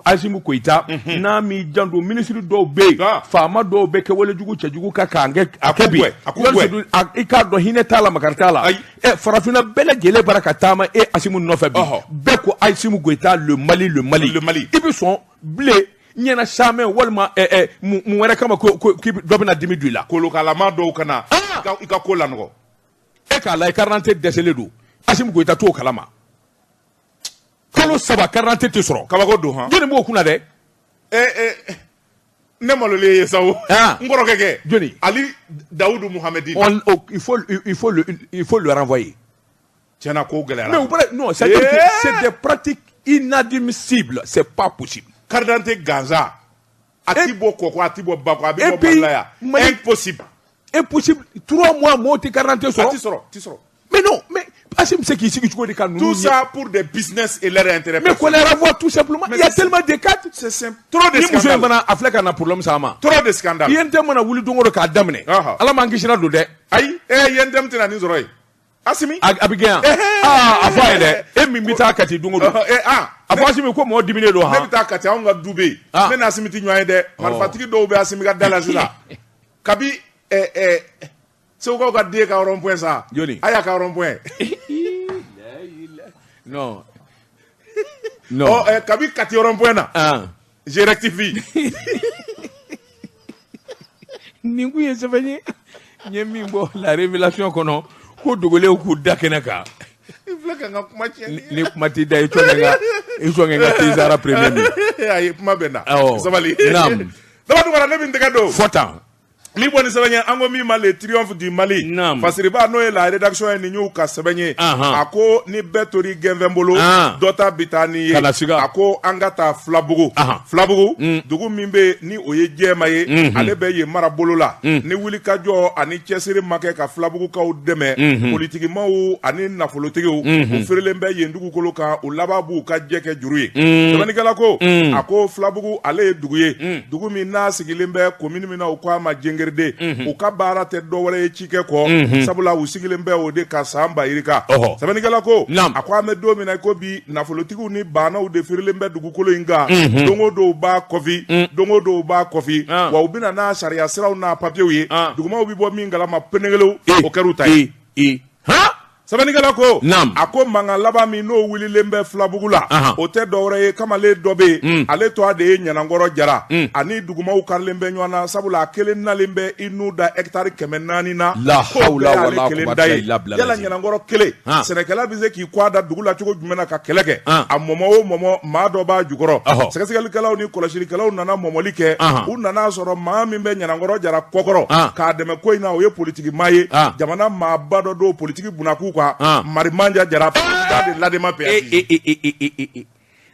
Asimi Goyita n'a m'i janto minisiri dɔw bɛ yen faama dɔw bɛ kɛwale jugu cɛjugu kan k'an kɛ a kɛ bi i k'a dɔn hinɛ t'a la makari t'a la farafinna bɛɛ lajɛlen bara ka taama e Asimi nɔfɛ bi bɛɛ ko Asimi Goyita le Mali le Mali le Mali i bɛ sɔn bilen ɲɛna saamɛ walima mun wɛrɛ kama ko dɔ bɛna dimi don i la kolokalama dɔw ka na i ka ko lanɔgɔ e k'a lajɛ carte d'identité dɛsɛlen don Asimi Goyita t'o kalama kalo 3 carte d'identité tɛ sɔrɔ kabako don han jɔnni b'o kunna dɛ ne malolen ye sa o n kɔrɔkɛ kɛ jɔnni Ali Dawudu Muhamɛdi il faut le renvoyer. Tiɲɛna ko gɛlɛyara. Mais non, c'est c'est des pratiques inadmissibles, c'est pas possible. Carte d'identité gansan a ti bɔ kɔkɔ a ti bɔ bakɔ a bɛ bɔ Mali la yan. Impossible. Impossible, 3 mois mɔgɔw tɛ carte d'identité sɔrɔ. A ti sɔrɔ, ti sɔrɔ. Mais non, mais Assimi bɛ se k'i sigi cogo di ka ninnu. Tout ça pour des business et leur intérêt. Mais qu'on les renvoie tout simplement. Mais il y a tellement de cas. C'est simple. Trop de scandales. Ni muso in fana a filɛ ka na problème s'a ma. Trop de scandales. UNTM mana wuli don o don k'a daminɛ. Ala m'an kisira don dɛ. Ayi, UNTM tɛna nin sɔrɔ yen. Asimi. A bɛ gɛn yan. Aa a fɔ a ye dɛ. E min bɛ taa Kati don o don. A fɔ Asimi ko mɔgɔ diminen don han. Ne bɛ taa Kati anw ka du bɛ yen. Ne ni Asimi tɛ ɲɔgɔn ye dɛ. Marifatigi dɔw bɛ Asimi ka da la sisan. Kabi Segukaw ka den ka rond point sa. Jɔni? A y'a ka rond point. Non. Non. Ɔ kabi Kati rond point na. Je rectifie. Nin kun ye sɛbɛn ye n ye min bɔ la révélation kɔnɔ ko dogolenw k'u da kɛnɛ kan. I filɛ ka n ka kuma tiɲɛ. Ni kuma t'i da i sɔn ka i sɔn ka n ka thé Zara premier min. Ayi kuma bɛ n na. Awɔ. Sabali. Naam. Daba Tunkara ne bɛ n tɛgɛ don. Fɔ tan. Min bɔ ni sɛbɛn ye an ko min ma le triomphe du Mali. Naam. Fasiriba n'o ye la rédaction ye nin y'u ka sɛbɛn ye. A ko ni bɛɛ tori gɛnfɛn bolo. Dɔ ta bi taa n'i ye. Kana siga. A ko an ka taa Filabugu. Filabugu. Dugu min bɛ yen ni o ye jɛma ye. Ale bɛ yen mara bolo la. Ni wulikajɔ ani cɛsiri ma kɛ ka Filabugukaw dɛmɛ. Politikimaw ani nafolotigiw. U feerelen bɛ yen dugukolo kan u laban b'u ka jɛ kɛ juru ye. Sɛbɛnnikɛla ko. A ko Filabugu ale ye dugu ye. Dugu min n'a sigilen bɛ commune min na u ko a ma Jɛngerede u ka baara tɛ dɔwɛrɛ ye cikɛ kɔ sabula u sigilen bɛ o de ka san ba yirika sɛbɛnnikɛla ko a ko an bɛ don min na ko bi nafolotigiw ni baanaw de feerelen bɛ dugukolo in kan don o don u b'a kɔfi don o don u b'a kɔfi wa u bɛna n'a sariya siraw n'a papiyew ye dugumaw bɛ bɔ min kalama penekelew o kɛr'u ta ye sɛbɛnnikɛla ko a ko mankan laban min n'o wulilen bɛ Filabugu la o tɛ dɔwɛrɛ ye kamalen dɔ bɛ yen ale tɔgɔ de ye Ɲanankɔrɔ Jara ani dugumaw karilen bɛ ɲɔgɔn na sabula a kelen nalen bɛ i nun da hectare 400 na k'o bɛɛ y'ale kelen ta ye yala Ɲanankɔrɔ kelen sɛnɛkɛla bɛ se k'i kɔ da dugu la cogo jumɛn na ka kɛlɛ kɛ a mɔmɔ o mɔmɔ maa dɔ b'a jukɔrɔ sɛgɛsɛgɛlikɛlaw ni kɔlɔsilikɛlaw nana mɔmɔli kɛ u nana sɔrɔ maa min bɛ Ɲanankɔrɔ Jara kɔkɔrɔ k'a dɛmɛ ko in na o ye politiki maa ye jamana maaba dɔ don politiki bunakun kan Marimanja Jara président de l'ADEMA PASJ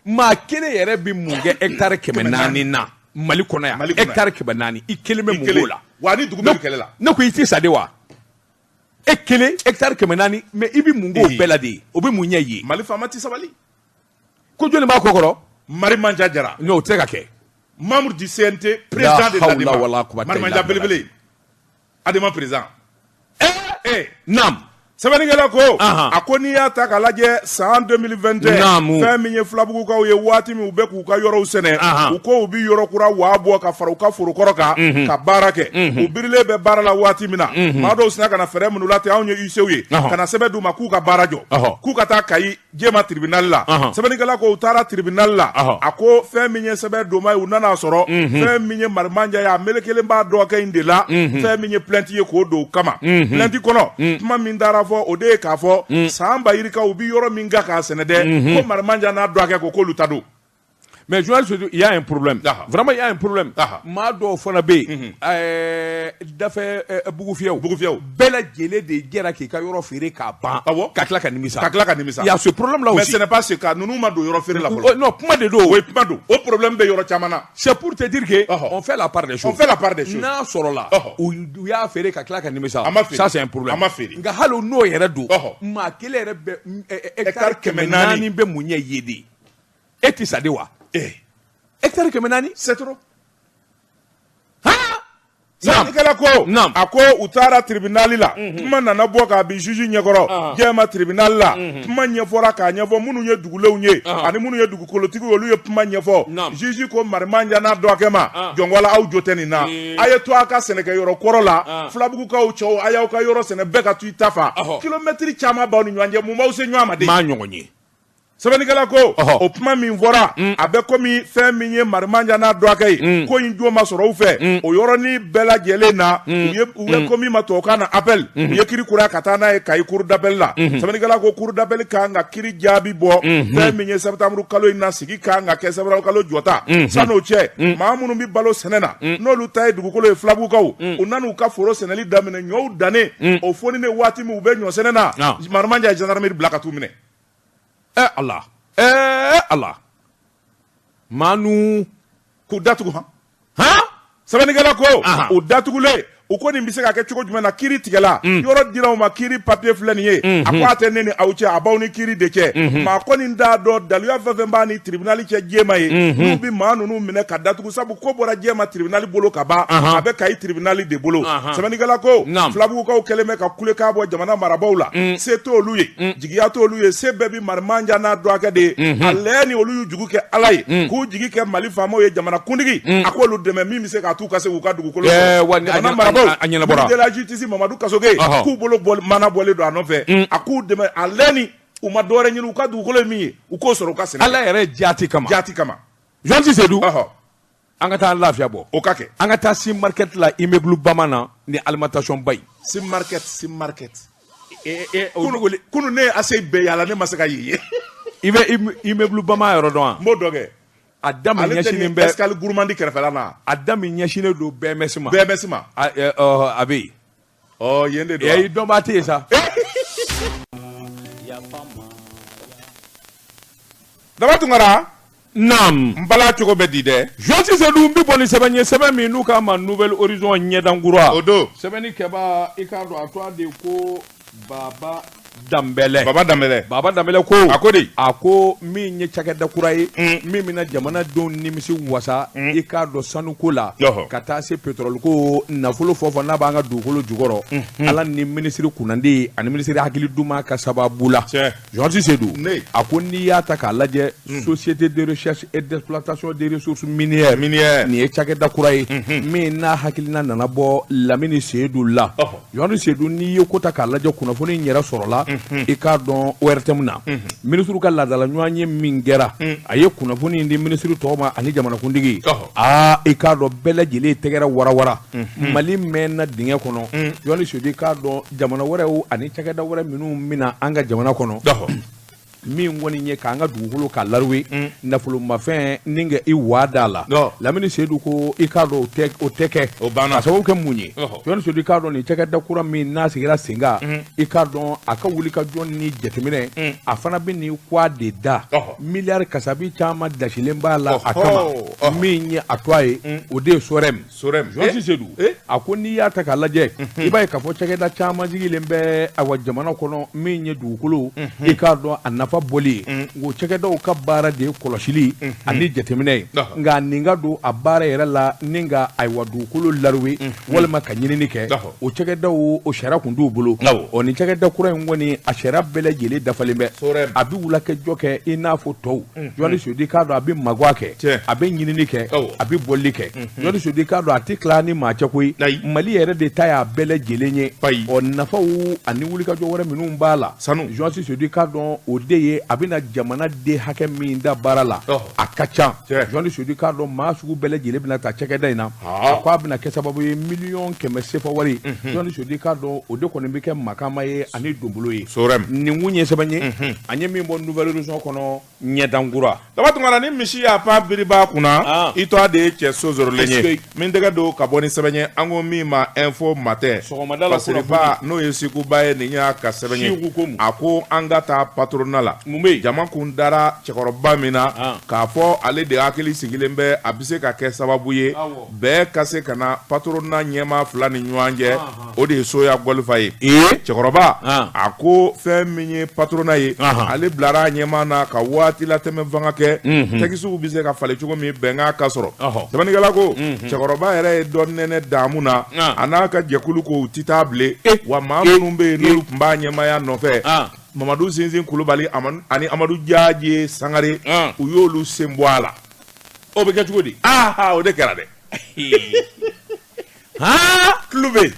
maa kelen yɛrɛ bɛ mun kɛ hectare 400 na Mali kɔnɔ yan hectare 400 i kelen bɛ mun k'o la wa ni dugu bɛ kɛlɛ la ne ko i tɛ sa de wa e kelen hectare 400 mais i bɛ mun k'o bɛɛ la de o bɛ mun ɲɛ ye Mali faama tɛ sabali ko jɔnni b'a kɔkɔrɔ Marimanja Jara non o tɛ se ka kɛ membre du CNT président de l'ADEMA Marimanja belebele ADEMA président naam sɛbɛnnikɛla ko a ko n'i y'a ta k'a lajɛ san 2021 fɛn min ye Filabugukaw ye waati min u bɛ k'u ka yɔrɔw sɛnɛ u ko u bɛ yɔrɔ kura waa bɔ ka fara u ka foro kɔrɔ kan ka baara kɛ u birilen bɛ baara la waati min na maa dɔw sinna ka na fɛɛrɛ minnu la ten anw ye huissiers ye ka na sɛbɛn d'u ma k'u ka baara jɔ k'u ka taa Kayi Jema tribunal la sɛbɛnnikɛla ko u taara tribunal la a ko fɛn min ye sɛbɛn donma ye u nana sɔrɔ fɛn min ye Marimanja ye a melekelen b'a dɔgɔkɛ in de la fɛn min ye plainte ye k'o don o kama plainte kɔnɔ kuma min taara fɔ o de ye k'a fɔ san ba yirika u bi yɔrɔ min kan k'a sɛnɛ dɛ ko Marimanja n'a dɔgɔkɛ ko k'olu ta don. Mais journaliste, il y a un problème. Vraiment, il y a un problème. Maa dɔw fana bɛ yen, dafɛ bugufiyɛw. Bugufiyɛw. Bɛɛ lajɛlen de jɛra k'i ka yɔrɔ feere k'a ban. Awɔ. Ka tila ka nimisa. Ka tila ka nimisa. Il y a ce problème là aussi. Mais ce n'est pas ce cas. Ninnu ma don yɔrɔ feere la fɔlɔ. Non, kuma de don. Oui, kuma don. O problème bɛ yɔrɔ caman na. C'est pour te dire que on fait la part des choses. On fait la part des choses. N'a sɔrɔla, u y'a feere ka tila ka nimisa. A ma feere. Ça c'est un problème. A ma feere. Nka hali n'o yɛrɛ don, maa kelen yɛrɛ bɛ hectare 400 bɛ mun ɲɛ ye de? E tɛ sa de wa? Hectare 400, c'est trop. Sɛbɛnnikɛla ko a ko u taara tribunal la, kuma nana bɔ k'a bin juge ɲɛkɔrɔ Jema tribunal la, kuma ɲɛfɔra k'a ɲɛfɔ minnu ye dugulenw ye ani minnu ye dugukolotigiw olu ye kuma ɲɛfɔ. Juge ko Marimanja n'a dɔgɔkɛ ma, jɔnwala aw jo tɛ nin na, a ye to a ka sɛnɛkɛyɔrɔ kɔrɔ la, Filabugukaw cɛw a y'aw ka yɔrɔ sɛnɛ bɛɛ ka to i ta fa, kilomɛtiri caman b'aw ni ɲɔgɔn cɛ, mun b'aw se ɲɔgɔn ma de? Maa ɲɔgɔn ye. Sɛbɛnnikɛla ko o kuma min fɔra a bɛ komi fɛn min ye Marimanja n'a dɔgɔkɛ ye ko in jo ma sɔrɔ u fɛ o yɔrɔnin bɛɛ lajɛlen na, u ye ko min ma tubabukan na appel, u ye kiri kura ka taa n'a ye Kayi cour d'appel la. Sɛbɛnnikɛla ko cour d'appel kan ka kiri jaabi bɔ fɛn min ye septembre kalo in na, sigi kan ka kɛ septembre kalo jɔta. San'o cɛ, maa minnu bɛ balo sɛnɛ na n'olu ta ye dugukolo ye Filabugukaw, u nan'u ka foro sɛnɛli daminɛ ɲɔw dannen o foni ne waati min u bɛ ɲɔ sɛnɛ na, Marimanja ye gendarmerie bila ka t'u minɛ. Allah, Allah. Manu k'u datugu han. Sɛbɛnnikɛla ko u datugulen, u ko nin bɛ se ka kɛ cogo jumɛn na, kiri tigɛla yɔrɔ dira u ma, kiri papier filɛ nin ye, a ko a tɛ ne ni aw cɛ, a b'aw ni kiri de cɛ. Maa kɔni t'a dɔn daluya fɛn fɛn b'a ni tribunal cɛ Jema ye, n'u bɛ maa ninnu minɛ ka datugu, sabu ko bɔra Jema tribunal bolo ka ban, a bɛ Kayi tribunal de bolo. Sɛbɛnnikɛla ko Filabugukaw kɛlen bɛ ka kulekan bɔ jamana marabaaw la, se t'olu ye, jigiya t'olu ye, se bɛɛ bɛ Marimanja n'a dɔgɔkɛ de ye, a lɛ ni olu y'u jugu kɛ Ala ye, k'u jigi kɛ Mali faamaw ye, jamana kuntigi a k'olu dɛmɛ min bɛ se k'a t'u ka se k'u ka dugukolo sɔrɔ. Jamana marabaaw a ɲɛnabɔra. De la justice Mamadu Kasoge k'u bolo bɔ mana bɔlen don a nɔfɛ, a k'u dɛmɛ a lɛ ni u ma dɔwɛrɛ ɲini u ka dugukolo ye min ye, u k'o sɔrɔ u ka sɛnɛ. Ala yɛrɛ jaati kama. Jaati kama. Journaliste Seydou, an ka taa lafiya bɔ. O ka kɛ. An ka taa Sim Market la immeuble Bama na ni alimentation ba ye. Sim Market, Sim Market. Kunu ne ye ACI bɛɛ yaala ne ma se ka ye. I bɛ immeuble Bama yɔrɔ dɔn wa? N b'o dɔn kɛ. A da min ɲɛsinnen bɛ Escale Gourmandi kɛrɛfɛla na. A da min ɲɛsinnen don BMS ma. BMS ma. A bɛ yen. Ɔ yen de don. I dɔnbaa tɛ yen sa. Daba Tunkara. Naam. N bala cogo bɛ di dɛ. Journaliste Seydou, n bɛ bɔ ni sɛbɛn ye, sɛbɛn min n'u k'a ma Nouvel Horizon ɲɛdankura. O don. Sɛbɛnni kɛbaa i k'a dɔn a tɔgɔ de ko Baba Danbɛlɛ. Baba Danbɛlɛ. Baba Danbɛlɛ ko. A ko de. A ko min ye cakɛda kura ye, min bɛna jamanadenw nimisi wasa, i k'a dɔn sanuko la, ka taa se pétrole ko nafolo fɛn o fɛn n'a b'an ka dugukolo jukɔrɔ, Ala ni minisiri kunnandi ani minisiri hakili duman ka sababu la. Journaliste Seydou, a ko n'i y'a ta k'a lajɛ, société de recherche et d'exploitation des ressources minières, nin ye cakɛda kura ye, min n'a hakilina nana bɔ Lamini Seydou la. Journaliste Seydou, n'i ye ko ta k'a lajɛ kunnafoni in yɛrɛ sɔrɔla, i k'a dɔn ORTM na, minisiriw ka laadala ɲɔgɔn ye min kɛra, a ye kunnafoni in di minisiri tɔw ma ani jamanakuntigi. Aa, i k'a dɔn bɛɛ lajɛlen tɛgɛrɛ warawara. Mali mɛnna dingɛ kɔnɔ. Journaliste Seydou, i k'a dɔn jamana wɛrɛw ani cakɛda wɛrɛ minnu bɛna an ka jamana kɔnɔ, min kɔni ye k'an ka dugukolo k'a laruwe nafolomafɛn ni ka i wa da la. Lamini Seydou ko i k'a dɔn o tɛ kɛ. A sababu kɛ mun ye? Journaliste Seydou, i k'a dɔn nin cakɛda kura min n'a sigira sen kan, i k'a dɔn a ka wuli ka jɔ ni jateminɛ, a fana bɛ nin kwa de da miliyari kasabi caman dasilen b'a la a kama, min ye a tɔgɔ ye o de ye SOREM. Journaliste Seydou, a ko n'i y'a ta k'a lajɛ, i b'a ye k'a fɔ cakɛda caman sigilen bɛ awa jamana kɔnɔ min ye dugukolo, i k'a dɔn a nafa bɔli ye. Nka o cakɛdaw ka baara de ye kɔlɔsili ani jateminɛ ye, nka nin ka don a baara yɛrɛ la ni ka ayiwa dugukolo laruwe walima ka ɲinini kɛ, o cakɛdaw o sariya kun t'u bolo. Ɔ nin cakɛda kura in kɔni a sariya bɛɛ lajɛlen dafalen bɛ, a bɛ wulakɛjɔ kɛ i n'a fɔ tɔw. Journaliste Seydou, i k'a dɔn a bɛ magoya kɛ, a bɛ ɲinini kɛ, a bɛ bɔli kɛ. Journaliste Seydou, i k'a dɔn a tɛ tila ni maa cɛ koyi, Mali yɛrɛ de ta y'a bɛɛ lajɛlen ye. Ɔ nafaw ani wulikajɔ wɛrɛ minnu b'a la, Journaliste Seydou, i k'a dɔn o de ye a bɛna jamana den hakɛ min da baara la a ka ca. Journaliste Seydou k'a dɔn maa sugu bɛɛ lajɛlen bɛna ta cakɛda in na. A ko a bɛna kɛ sababu ye 100 000 000 sefa wari. Journaliste Seydou k'a dɔn o de kɔni bɛ kɛ makama ye ani donbolo ye. Nin kun ye sɛbɛn ye an ye min bɔ Nouvel Horizon kɔnɔ ɲɛdankura. Daba Tunkara, ni misi y'a pan biriba kunna, i tɔgɔ de ye cɛ sonsorolen ye min tɛgɛ don ka bɔ ni sɛbɛn ye an ko min ma Info Matin. Sɔgɔmada la. Fasiriba n'o ye Seguba ye, nin y'a ka sɛbɛn ye. A ko an ka taa patronat la. Mun bɛ yen? Jama kun dara cɛkɔrɔba min na k'a fɔ ale de hakili sigilen bɛ, a bɛ se ka kɛ sababu ye bɛɛ ka se ka na patronat ɲɛmaa fila ni ɲɔgɔn cɛ, o de ye Soya Gɔlifa ye. Cɛkɔrɔba a ko fɛn min ye patronat ye, ale bilara a ɲɛmaa na ka waati latɛmɛ fanga kɛ, tɛkisiw bɛ se ka falen cogo min, bɛnkan ka sɔrɔ. Sɛbɛnnikɛla ko cɛkɔrɔba yɛrɛ ye dɔ nɛnɛ damu na, a n'a ka jɛkulu ko u tɛ taa bilen. Wa maa minnu bɛ yen n'olu tun b'a ɲɛmaaya nɔfɛ, Mamadu Sinsin Kulubali ani Amadu Jaje Sangare, u y'olu sen bɔ a la. O bɛ kɛ cogo di? Aa, o de kɛra dɛ. Tulu bɛ yen,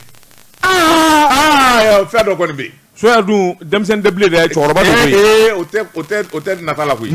fɛn dɔ kɔni bɛ yen. Soya dun denmisɛnnin tɛ bilen dɛ, cɛkɔrɔba dɔ bɛ yen. O tɛ nata la koyi.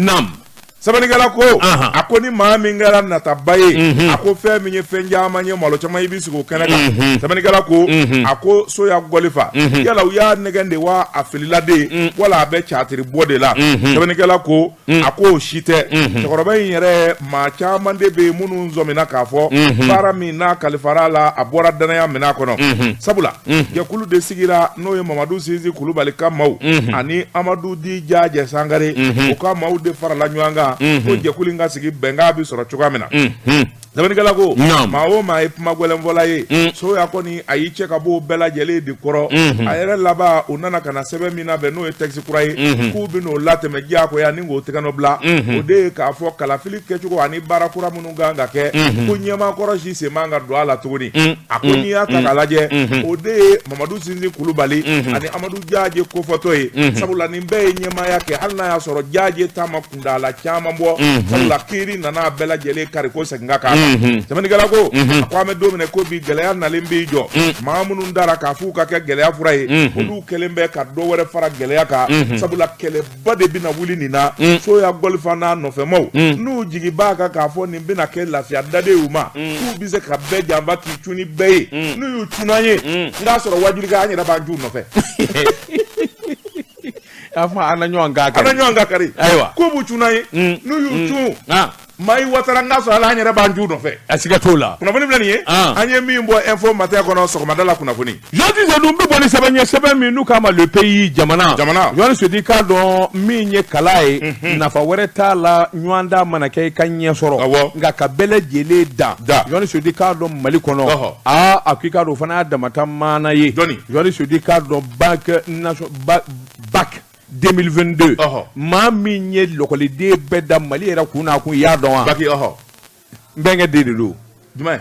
Sɛbɛnnikɛla ko a ko ni maa min kɛra nataba ye, a ko fɛn min ye fɛn caman ye, malo caman i bɛ sigi o kɛnɛ kan. Sɛbɛnnikɛla ko a ko Soya Gɔlifa, yala u y'a nɛgɛn de wa, a filila de wala a bɛ catiri bɔ de la? Sɛbɛnnikɛla ko a ko o si tɛ. Cɛkɔrɔba in yɛrɛ, maa caman de bɛ yen minnu sɔmina k'a fɔ baara min n'a kalifara la, a bɔra danaya minɛn kɔnɔ, sabula jɛkulu de sigira, n'o ye Mamadu Sinsin Kulubali ka maaw ani Amadu Di Jajɛ Sangare, u ka maaw de farala ɲɔgɔn kan ko jɛkulu in ka sigi, bɛnkan bɛ sɔrɔ cogoya min na. Sɛbɛnnikɛla ko maa o maa ye kuma gɛlɛnfɔla ye, Soya kɔni a y'i cɛ ka bɔ o bɛɛ lajɛlen de kɔrɔ. A yɛrɛ laban, u nana ka na sɛbɛn min labɛn, n'o ye texte kura ye, k'u bɛ n'o latɛmɛ diyagoya ni k'o tɛgɛ nɔ bila, o de ye k'a fɔ kalafili kɛcogo ani baara kura minnu kan ka kɛ, ko ɲɛmaakɔrɔ si sen man ka don a la tuguni. A ko n'i y'a ta k'a lajɛ, o de ye Mamadu Sinsin Kulubali ani Amadu Jaje kofɔtɔ ye, sabula nin bɛɛ ye ɲɛmaaya kɛ, hali n'a y'a sɔrɔ Jaje ta ma kuntaala caman bɔ, sabula kiiri nana a bɛɛ lajɛlen kari ko segin ka k'a kan. Sɛbɛnnikɛla ko a ko an bɛ don min na ko bi, gɛlɛya nalen b'i jɔ, maa minnu dara k'a f'u ka kɛ gɛlɛya fura ye, olu kɛlen bɛ ka dɔ wɛrɛ fara gɛlɛya kan, sabula kɛlɛba de bɛna wuli nin na. Soya Gɔlifa n'a nɔfɛmaw, n'u jigi b'a kan k'a fɔ nin bɛna kɛ lafiya daden u ma, k'u bɛ se ka bɛɛ janfa k'i cun ni bɛɛ ye, n'u y'u cun an ye n k'a sɔrɔ wajibi an yɛrɛ b'an c'u nɔfɛ. A fɔ an na ɲɔgɔn kan. An na ɲɔgɔn kan kari. Ayiwa. K'u b'u cun an ye, n'u y'u cun Mayi Watara, n k'a sɔrɔ ala an yɛrɛ b'an c'u nɔfɛ. A siga t'o la. Kunnafoni filɛ nin ye, an ye min bɔ Info Matin kɔnɔ sɔgɔmada la kunnafoni. Journaliste Seydou, n bɛ bɔ ni sɛbɛn ye, sɛbɛn min n'u k'a ma Le Pays, Jamana. Jamana. Journaliste Seydou k'a dɔn min ye kala ye, nafa wɛrɛ t'a la ɲɔgɔndan mana kɛ i ka ɲɛ sɔrɔ, nka ka bɛɛ lajɛlen dan. Da. Journaliste Seydou k'a dɔn Mali kɔnɔ, aa, a ko i k'a dɔn o fana y'a damata maana ye. Jɔnni? Journaliste Seydou k'a dɔn bac nation bac 2022, maa min ye lɔkɔliden bɛɛ da Mali yɛrɛ kun n'a kun, i y'a dɔn wa? Bac, ɔhɔ. N bɛnkɛ den de don. Jumɛn?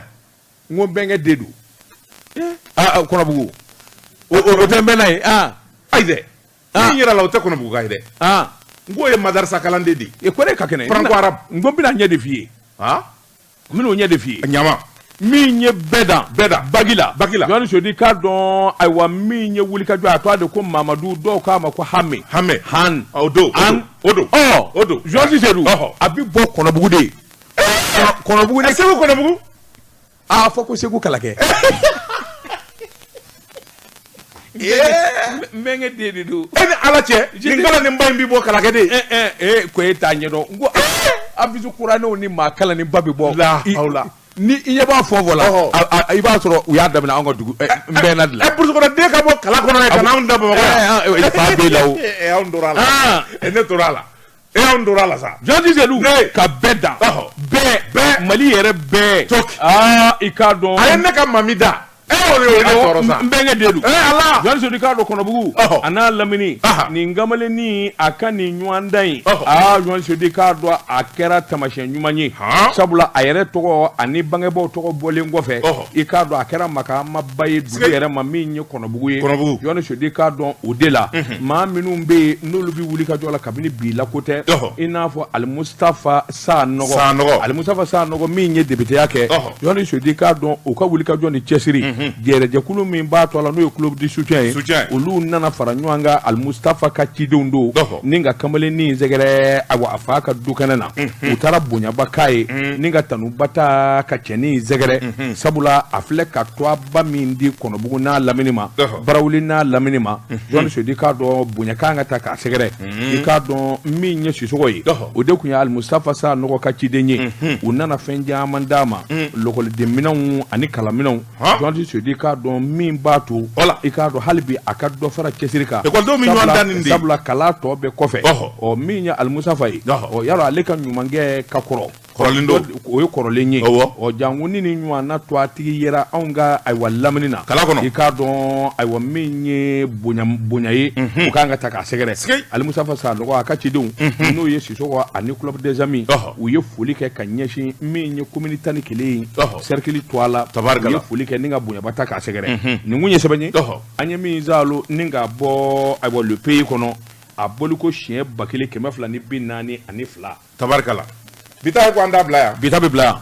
N ko n bɛnkɛ den don. Aa, Kɔnɔbugu o tɛ n bɛnna ye aa. Ayi dɛ, min yɛrɛ la, o tɛ Kɔnɔbugu ka ye dɛ. N k'o ye madarasa kalanden de ye. E ko ne ka kɛnɛ. Franco arabe. N ko n bɛna ɲɛ de f'i ye. N bɛna o ɲɛ de f'i ye. Ɲama. Min ye bɛɛ dan. Bɛɛ dan. Bac la. Bac la. Journaliste Seydou k'a dɔn, ayiwa, min ye wulikajɔ, a tɔgɔ de ko Mamadu, dɔw k'a ma ko Hame. Hame. Han. O don. Han. O don. Ɔ. O don. Journaliste Seydou. A bɛ bɔ Kɔnɔbugu de. Kɔnɔbugu de. Segu Kɔnɔbugu. A fɔ ko Segu Kalakɛ. N bɛnkɛ den de don. E ni Ala cɛ, nin kalan ba in bɛ bɔ Kalakɛ de. Ee, ko e t'a ɲɛdɔn, n ko abisu kuranɛw ni maa kalanni ba bɛ bɔ. La hawla. Ni i ɲɛ b'a fɔ fɔ la, i b'a sɔrɔ u y'a daminɛ anw ka dugu n bɛnna de la. Ɛ, burusi kɔnɔ den ka bɔ kala kɔnɔ ka n'anw da Bamakɔ yan. Fa b'e la o. Ɛ, anw tora a la. Ne tora a la. E, anw tora a la sa. Journaliste Seydou, ka bɛɛ dan. Bɛɛ bɛɛ. Mali yɛrɛ bɛɛ. Aa, i k'a dɔn. A ye ne ka mami da. E, o de ye ne tɔɔrɔ sa. N bɛnkɛ den don. Ee Ala. Journaliste Seydou k'a dɔn Kɔnɔbugu a n'a lamini, nin kamalennin a ka nin ɲɔgɔn dan in, aa, Journaliste Seydou k'a dɔn a kɛra taamasiyɛn ɲuman ye, sabula a yɛrɛ tɔgɔ ani bangebaaw tɔgɔ bɔlen kɔfɛ, i k'a dɔn a kɛra makamaba ye dugu yɛrɛ ma min ye Kɔnɔbugu ye. Kɔnɔbugu. Journaliste Seydou k'a dɔn o de la, maa minnu bɛ yen n'olu bɛ wuli ka jɔ la kabini bi la ko tɛ, i n'a fɔ Alimustafa Sanɔgɔ. Sanɔgɔ. Alimustafa Sanɔgɔ min ye députéya kɛ, Journaliste Seydou k'a dɔn o ka wuli ka jɔ ni cɛsiri. Jɛrɛjɛkulu min b'a tɔ la, n'o ye club de soutien ye, olu nana fara ɲɔgɔn kan. Alimustafa ka cidenw don ni ka kamalennin sɛgɛrɛ, ayiwa, a fa ka dukɛnɛ na. U taara bonyaba k'a ye ni ka tanuba ta ka cɛnin sɛgɛrɛ, sabula a filɛ ka tɔgɔba min di Kɔnɔbugu n'a lamini ma, Barawuli n'a lamini ma. Journaliste Seydou, k'a dɔn bonya kan ka ta k'a sɛgɛrɛ. I k'a dɔn min ye Sisɔkɔ ye, o de tun ye Alimustafa Sanɔgɔ ka ciden ye. U nana fɛn caman d'a ma, lakɔlidenminɛnw ani kalanminɛnw. Journaliste Seydou, k'a dɔn min b'a to i k'a dɔn hali bi a ka dɔ fara cɛsiri kan, sabula kalan tɔ bɛɛ kɔfɛ. Ɔ, min ye Alimustafa ye, ɔ, yala ale ka ɲumankɛ ka kɔrɔ. Kɔrɔlen don. O ye kɔrɔlen ye. Ɔ, janko ni ni ɲɔgɔnna tɔgɔtigi yera anw ka, ayiwa, lamini na. Kala kɔnɔ. I k'a dɔn, ayiwa, min ye bonya bonya ye, o kan ka ta k'a sɛgɛrɛ. Alimustafa Sanɔgɔ, a ka cidenw, n'o ye Sisɔkɔ ani club des amis, u ye foli kɛ ka ɲɛsin min ye commune 11 ye, cercle tɔgɔ la. U ye foli kɛ ni ka bonyaba ta k'a sɛgɛrɛ. Nin kun ye sɛbɛn ye an ye min zalo ni ka bɔ, ayiwa, Le Pays kɔnɔ, a boliko siɲɛ 1242. Tabarikala, bi ta ye ko an t'a bila yan. Bi ta bɛ bila yan.